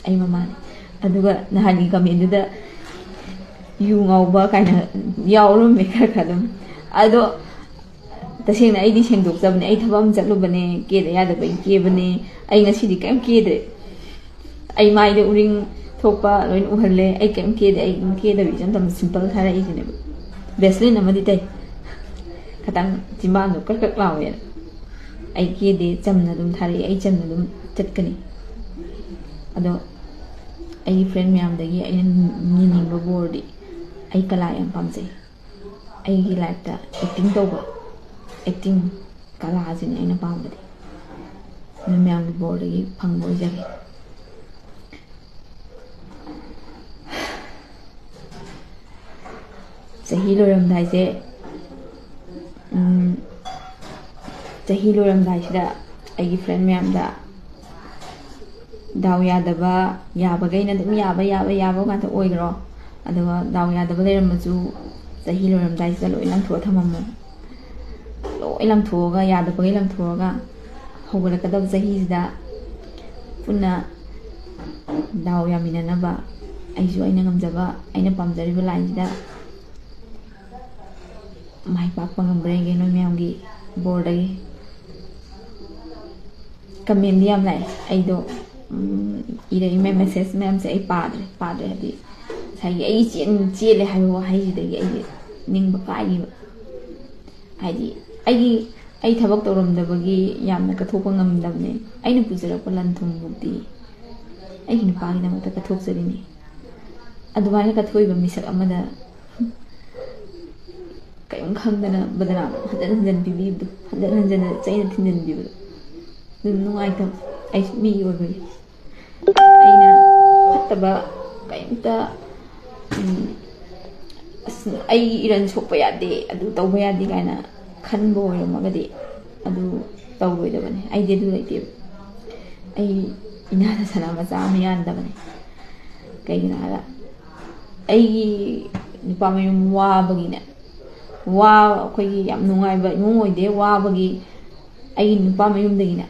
ꯑꯩ ꯃꯃꯥꯅꯤ꯫ ꯑꯗꯨꯒ ꯅꯍꯥꯟꯒꯤ ꯀꯃꯦꯟꯗꯨꯗ ꯌꯨ ꯉꯥꯎꯕ ꯀꯥꯏꯅ ꯌꯥꯎꯔꯝꯃꯦ ꯈꯔ ꯈꯔ ꯑꯗꯨꯝ꯫ ꯑꯗꯣ ꯇꯁꯦꯡꯅ ꯑꯩꯗꯤ ꯁꯦꯡꯗꯣꯛꯆꯕꯅꯦ꯫ ꯑꯩ ꯊꯕꯛ ꯑꯃ ꯆꯠꯂꯨꯕꯅꯦ, ꯀꯦꯗ ꯌꯥꯗꯕꯒꯤ ꯀꯦꯕꯅꯦ꯫ ꯑꯩ ꯉꯁꯤꯗꯤ ꯀꯔꯤꯝ ꯀꯦꯗ꯭ꯔꯦ꯫ ꯑꯩ ꯃꯥꯏꯗ ꯎꯔꯤꯡ ꯊꯣꯛꯄ ꯂꯣꯏꯅ ꯎꯍꯜꯂꯦ꯫ ꯑꯩ ꯀꯔꯤꯝ ꯀꯦꯗꯦ꯫ ꯑꯩ ꯑꯗꯨꯝ ꯀꯦꯗꯕꯤ ꯏꯆꯝ ꯆꯝꯅ ꯁꯤꯝꯄꯜ ꯊꯥꯔꯛꯏꯁꯤꯅꯦꯕ꯫ ꯚꯦꯁꯂꯤꯟ ꯑꯃꯗꯤ ꯇꯩ, ꯈꯤꯇꯪ ꯆꯤꯝꯕꯥꯟꯗꯣ ꯀ꯭ꯔꯛ ꯀ꯭ꯔꯛ ꯂꯥꯎꯋꯦꯅ꯫ ꯑꯩ ꯀꯦꯗꯦ, ꯆꯝꯅ ꯑꯗꯨꯝ ꯊꯥꯔꯛꯑꯦ꯫ ꯑꯩ ꯆꯝꯅ ꯑꯗꯨꯝ ꯆꯠꯀꯅꯤ꯫ ꯑꯗꯣ ꯑꯩꯒꯤ ꯐ꯭ꯔꯦꯟ ꯃꯌꯥꯝꯗꯒꯤ ꯑꯩꯅ ꯅꯤꯅꯤꯡꯕ ꯕꯣꯔꯗꯤ, ꯑꯩ ꯀꯂꯥ ꯌꯥꯝ ꯄꯥꯝꯖꯩ꯫ ꯑꯩꯒꯤ ꯂꯥꯏꯐꯇ ꯑꯦꯛꯇꯤꯡ ꯇꯧꯕ, ꯑꯦꯛꯇꯤꯡ ꯀꯂꯥꯁꯤꯅꯤ ꯑꯩꯅ ꯄꯥꯝꯕꯗꯤ꯫ ꯅꯣꯏ ꯃꯌꯥꯝꯒꯤ ꯕꯣꯔꯗꯒꯤ ꯐꯪꯕ ꯑꯣꯏꯖꯒꯦ꯫ ꯆꯍꯤ ꯂꯣꯏꯔꯝꯗꯥꯏꯁꯦ, ꯎꯝ, ꯆꯍꯤ ꯂꯣꯏꯔꯝꯗꯥꯏꯁꯤꯗ ꯑꯩꯒꯤ friend ꯃꯌꯥꯝꯗ ꯗꯥꯎ ꯌꯥꯗꯕ, ꯌꯥꯕꯈꯩꯅ ꯑꯗꯨꯝ ꯌꯥꯕ, ꯌꯥꯕ, ꯌꯥꯕ ꯉꯥꯛꯇ ꯑꯣꯏꯈ꯭ꯔꯣ꯫ ꯑꯗꯨꯒ ꯗꯥꯎ ꯌꯥꯗꯕ ꯂꯩꯔꯝꯃꯁꯨ ꯆꯍꯤ ꯂꯣꯏꯔꯝꯗꯥꯏꯁꯤꯗ ꯂꯣꯏ ꯂꯪꯊꯣꯛꯑ ꯊꯝꯃꯝꯃꯣ꯫ ꯂꯣꯏ ꯂꯪꯊꯣꯛꯑꯒ, ꯌꯥꯗꯕꯈꯩ ꯂꯪꯊꯣꯛꯑꯒ, ꯍꯧꯒꯠꯂꯛꯀꯗꯕ ꯆꯍꯤꯁꯤꯗ ꯄꯨꯟꯅ ꯗꯥꯎ ꯌꯥꯃꯤꯟꯅꯅꯕ, ꯑꯩꯁꯨ ꯑꯩꯅ ꯉꯝꯖꯕ, ꯑꯩꯅ ꯄꯥꯝꯖꯔꯤꯕ line ꯁꯤꯗ ꯃꯥꯏ ꯄꯥꯛꯄ ꯉꯝꯕ꯭ꯔꯥ ꯌꯦꯡꯒꯦ ꯅꯣꯏ ꯃꯌꯥꯝꯒꯤ ꯕꯣꯔꯗꯒꯤ꯫ Comment ꯗꯤ ꯌꯥꯝ ꯂꯥꯛꯑꯦ꯫ ꯑꯩꯗꯣ, ꯎꯝ, ꯏꯔꯛꯏ message ꯃꯌꯥꯝꯁꯦ ꯑꯩ ꯄꯥꯗ꯭ꯔꯦ, ꯄꯥꯗ꯭ꯔꯦ ꯍꯥꯏꯗꯤ ꯉꯁꯥꯏꯒꯤ "ꯑꯩ ꯆꯦꯟ-, ꯆꯦꯜꯂꯦ" ꯍꯥꯏꯕ ꯋꯥꯍꯩꯁꯤꯗꯒꯤ ꯑꯩꯁꯦ ꯅꯤꯡꯕ ꯀꯥꯏꯈꯤꯕ꯫ ꯍꯥꯏꯗꯤ ꯑꯩꯒꯤ, ꯑꯩ ꯊꯕꯛ ꯇꯧꯔꯝꯗꯕꯒꯤ ꯌꯥꯝꯅ ꯀꯠꯊꯣꯛꯄ ꯉꯝꯗꯕꯅꯦ꯫ ꯑꯩꯅ ꯄꯨꯖꯔꯛꯄ ꯂꯟ ꯊꯨꯝꯕꯨꯗꯤ ꯑꯩꯒꯤ ꯅꯨꯄꯥꯒꯤꯗꯃꯛꯇ ꯀꯠꯊꯣꯛꯆꯔꯤꯅꯤ꯫ ꯑꯗꯨꯃꯥꯏꯅ ꯀꯠꯊꯣꯛꯏꯕ ꯃꯤꯁꯛ ꯑꯃꯗ ꯀꯔꯤꯝ ꯈꯪꯗꯅ ꯕꯗꯅꯥꯝ ꯍꯟꯖꯟ ꯍꯟꯖꯟ ꯄꯤꯕꯤꯕꯗꯣ, ꯍꯟꯖꯟ ꯍꯟꯖꯟꯅ ꯆꯩꯅ ꯊꯤꯟꯖꯟꯕꯤꯕꯗꯣ, ꯑꯗꯨꯝ ꯅꯨꯡꯉꯥꯏꯇꯕ꯫ ꯑꯩꯁꯨ ꯃꯤ ꯑꯣꯏꯕꯒꯤ ꯑꯩꯅ ꯐꯠꯇꯕ ꯀꯔꯤꯝꯇ, ꯎꯝ, "ꯑꯁ, ꯑꯩꯒꯤ ꯏꯔꯟ ꯁꯣꯛꯄ ꯌꯥꯗꯦ, ꯑꯗꯨ ꯇꯧꯕ ꯌꯥꯗꯦ" ꯀꯥꯏꯅ ꯈꯟꯕ ꯑꯣꯏꯔꯝꯃꯒꯗꯤ ꯑꯗꯨ ꯇꯧꯔꯣꯏꯗꯕꯅꯤ꯫ ꯑꯩꯗꯤ ꯑꯗꯨ ꯂꯩꯇꯦꯕ꯫ ꯑꯩ ꯏꯅꯥꯗ ꯁꯅꯥ ꯃꯆꯥ ꯑꯃ ꯌꯥꯟꯗꯕꯅꯤ꯫ ꯀꯩꯒꯤꯅꯣ ꯍꯥꯏꯔ, ꯑꯩꯒꯤ ꯅꯨꯄꯥ ꯃꯌꯨꯝ ꯋꯥꯕꯒꯤꯅꯦ, ꯋꯥ-, ꯑꯩꯈꯣꯏꯒꯤ ꯌꯥꯝ ꯅꯨꯡꯉꯥꯏꯕ ꯏꯃꯨꯡ ꯑꯣꯏꯗꯦ, ꯋꯥꯕꯒꯤ ꯑꯩꯒꯤ ꯅꯨꯄꯥ ꯃꯌꯨꯝꯗꯒꯤꯅꯦ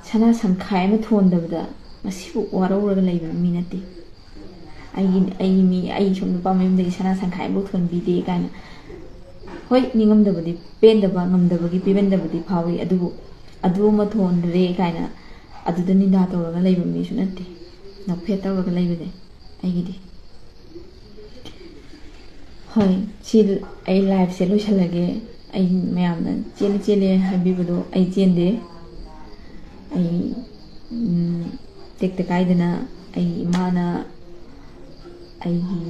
ꯁꯅꯥ ꯁꯟꯈꯥꯏ ꯑꯃ ꯊꯣꯟꯗꯕꯗ ꯉꯁꯤꯕꯨ ꯋꯥꯔꯧꯔꯒ ꯂꯩꯕ ꯃꯤ ꯅꯠꯇꯦ꯫ ꯑꯩꯒꯤ, ꯑꯩꯒꯤ ꯃꯤ, ꯑꯩ ꯁꯨꯝ ꯅꯨꯄꯥ ꯃꯌꯨꯝꯗꯒꯤ ꯁꯅꯥ ꯁꯟꯈꯥꯏ ꯑꯃꯐꯥꯎ ꯊꯣꯟꯕꯤꯗꯦ ꯀꯥꯏꯅ꯫ ꯍꯣꯏ, ꯅꯤꯡꯉꯝꯗꯕꯗꯤ, ꯄꯦꯟꯗꯕ, ꯉꯝꯗꯕꯒꯤ ꯄꯦꯟꯗꯕꯗꯤ ꯐꯥꯎꯏ, ꯑꯗꯨꯕꯨ ꯑꯗꯨ ꯑꯃ ꯊꯣꯟꯗ꯭ꯔꯦ ꯀꯥꯏꯅ ꯑꯗꯨꯗ ꯅꯤꯟꯗꯥ ꯇꯧꯔꯒ ꯂꯩꯕ ꯃꯤꯁꯨ ꯅꯠꯇꯦ꯫ ꯅꯣꯛꯐꯦꯠ ꯇꯧꯔꯒ ꯂꯩꯕꯅꯦ ꯑꯩꯒꯤꯗꯤ꯫ ꯍꯣꯏ, ꯁꯤ ꯑꯩ live ꯁꯦ ꯂꯣꯏꯁꯤꯜꯂꯒꯦ꯫ ꯑꯩ ꯃꯌꯥꯝꯅ "ꯆꯦꯜꯂꯦ, ꯆꯦꯜꯂꯦ" ꯍꯥꯏꯕꯤꯕꯗꯣ ꯑꯩ ꯆꯦꯟꯗꯦ꯫ ꯑꯩ, ꯎꯝ, ꯇꯦꯛꯇ ꯀꯥꯏꯗꯅ ꯑꯩꯒꯤ ꯏꯃꯥꯅ, ꯑꯩꯒꯤ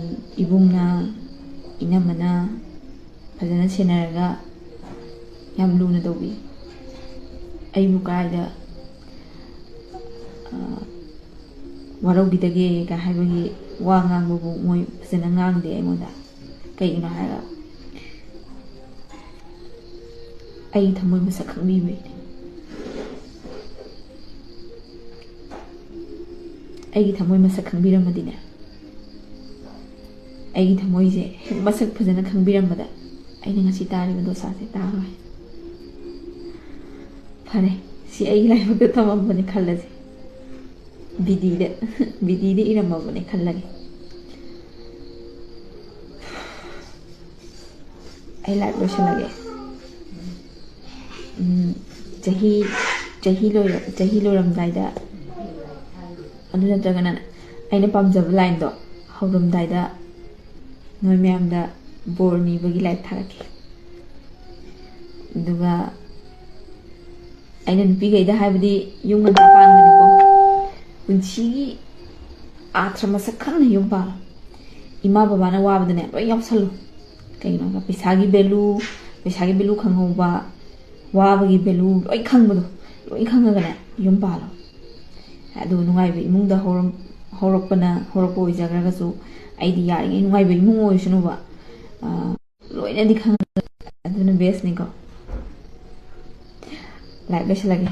ꯏꯕꯨꯡꯅ, ꯏꯅꯝꯃꯅ ꯐꯖꯅ ꯁꯦꯟꯅꯔꯒ ꯌꯥꯝ ꯂꯨꯅ ꯇꯧꯕꯤ꯫ ꯑꯩꯕꯨ ꯀꯥꯏꯗ, ꯑ, ꯋꯥꯔꯧꯕꯤꯗꯒꯦ ꯀꯥꯏ ꯍꯥꯏꯕꯒꯤ ꯋꯥ ꯉꯥꯡꯕꯕꯨ ꯃꯣꯏ ꯐꯖꯅ ꯉꯥꯡꯗꯦ ꯑꯩꯉꯣꯟꯗ꯫ ꯀꯩꯒꯤꯅꯣ ꯍꯥꯏꯔꯒ ꯑꯩꯒꯤ ꯊꯃꯣꯏ ꯃꯁꯛ ꯈꯪꯕꯤꯕꯩꯅꯦ꯫ ꯑꯩꯒꯤ ꯊꯃꯣꯏ ꯃꯁꯛ ꯈꯪꯕꯤꯔꯝꯃꯗꯤꯅꯦ, ꯑꯩꯒꯤ ꯊꯃꯣꯏꯁꯦ ꯍꯦꯛ ꯃꯁꯛ ꯐꯖꯅ ꯈꯪꯕꯤꯔꯝꯕꯗ ꯑꯩꯅ ꯉꯁꯤ ꯇꯥꯔꯤꯕ ꯗꯣꯁꯥꯁꯦ ꯇꯥꯔꯣꯏ꯫ ꯐꯔꯦ, ꯁꯤ ꯑꯩꯒꯤ ꯂꯥꯏꯕꯛꯇ ꯇꯝꯃꯝꯕꯅꯦ ꯈꯜꯂꯁꯦ꯫ ꯕꯤꯗꯤꯗ, ꯕꯤꯗꯤꯗ ꯏꯔꯝꯃꯕꯅꯦ ꯈꯜꯂꯒꯦ꯫ ꯑꯩ ꯂꯥꯏꯚ ꯂꯣꯏꯁꯤꯜꯂꯒꯦ꯫ ꯎꯝ, ꯆꯍꯤ, ꯆꯍꯤ ꯂꯣꯏꯔ-, ꯆꯍꯤ ꯂꯣꯏꯔꯝꯗꯥꯏꯗ, ꯑꯗꯨ ꯅꯠꯇ꯭ꯔꯒꯅ ꯑꯩꯅ ꯄꯥꯝꯖꯕ ꯂꯥꯏꯟꯗꯣ ꯍꯧꯔꯝꯗꯥꯏꯗ ꯅꯣꯏ ꯃꯌꯥꯝꯗ ꯕꯣꯔ ꯅꯤꯕꯒꯤ ꯂꯥꯏꯚ ꯊꯥꯔꯛꯀꯦ꯫ ꯑꯗꯨꯒ ꯑꯩꯅ ꯅꯨꯄꯤꯈꯩꯗ ꯍꯥꯏꯕꯗꯤ, ꯌꯨꯝ ꯉꯟꯇꯥ ꯄꯥꯟꯒꯅꯨꯀꯣ꯫ ꯄꯨꯟꯁꯤꯒꯤ ꯑꯥꯊ꯭ꯔ ꯃꯁꯛ ꯈꯪꯅ ꯌꯨꯝ ꯄꯥꯜꯂꯣ꯫ ꯏꯃꯥ ꯕꯕꯥꯅ ꯋꯥꯕꯗꯅꯦ ꯂꯣꯏ ꯌꯥꯎꯁꯜꯂꯨ꯫ ꯀꯩꯒꯤꯅꯣ ꯍꯥꯏꯕꯗ ꯄꯩꯁꯥꯒꯤ ꯚꯦꯂꯨ, ꯄꯩꯁꯥꯒꯤ ꯚꯦꯂꯨ ꯈꯪꯍꯧꯕ, ꯋꯥꯕꯒꯤ ꯚꯦꯂꯨ ꯂꯣꯏ ꯈꯪꯕꯗꯣ, ꯂꯣꯏ ꯈꯪꯉꯒꯅꯦ ꯌꯨꯝ ꯄꯥꯜꯂꯣ꯫ ꯑꯗꯨ ꯅꯨꯡꯉꯥꯏꯕ ꯏꯃꯨꯡꯗ ꯍꯧꯔꯝ-, ꯍꯧꯔꯛꯄꯅ, ꯍꯧꯔꯛꯄ ꯑꯣꯏꯖꯈ꯭ꯔꯒꯁꯨ, ꯑꯩꯗꯤ ꯌꯥꯔꯤꯉꯩ ꯅꯨꯡꯉꯥꯏꯕ ꯏꯃꯨꯡ ꯑꯣꯏꯁꯅꯨꯕ꯫ ꯑꯥ, ꯂꯣꯏꯅꯗꯤ ꯈꯪꯉꯒ, ꯑꯗꯨꯅ ꯕꯦꯁꯅꯤꯀꯣ꯫ ꯂꯥꯏꯚ ꯂꯣꯏꯁꯤꯜꯂꯒꯦ꯫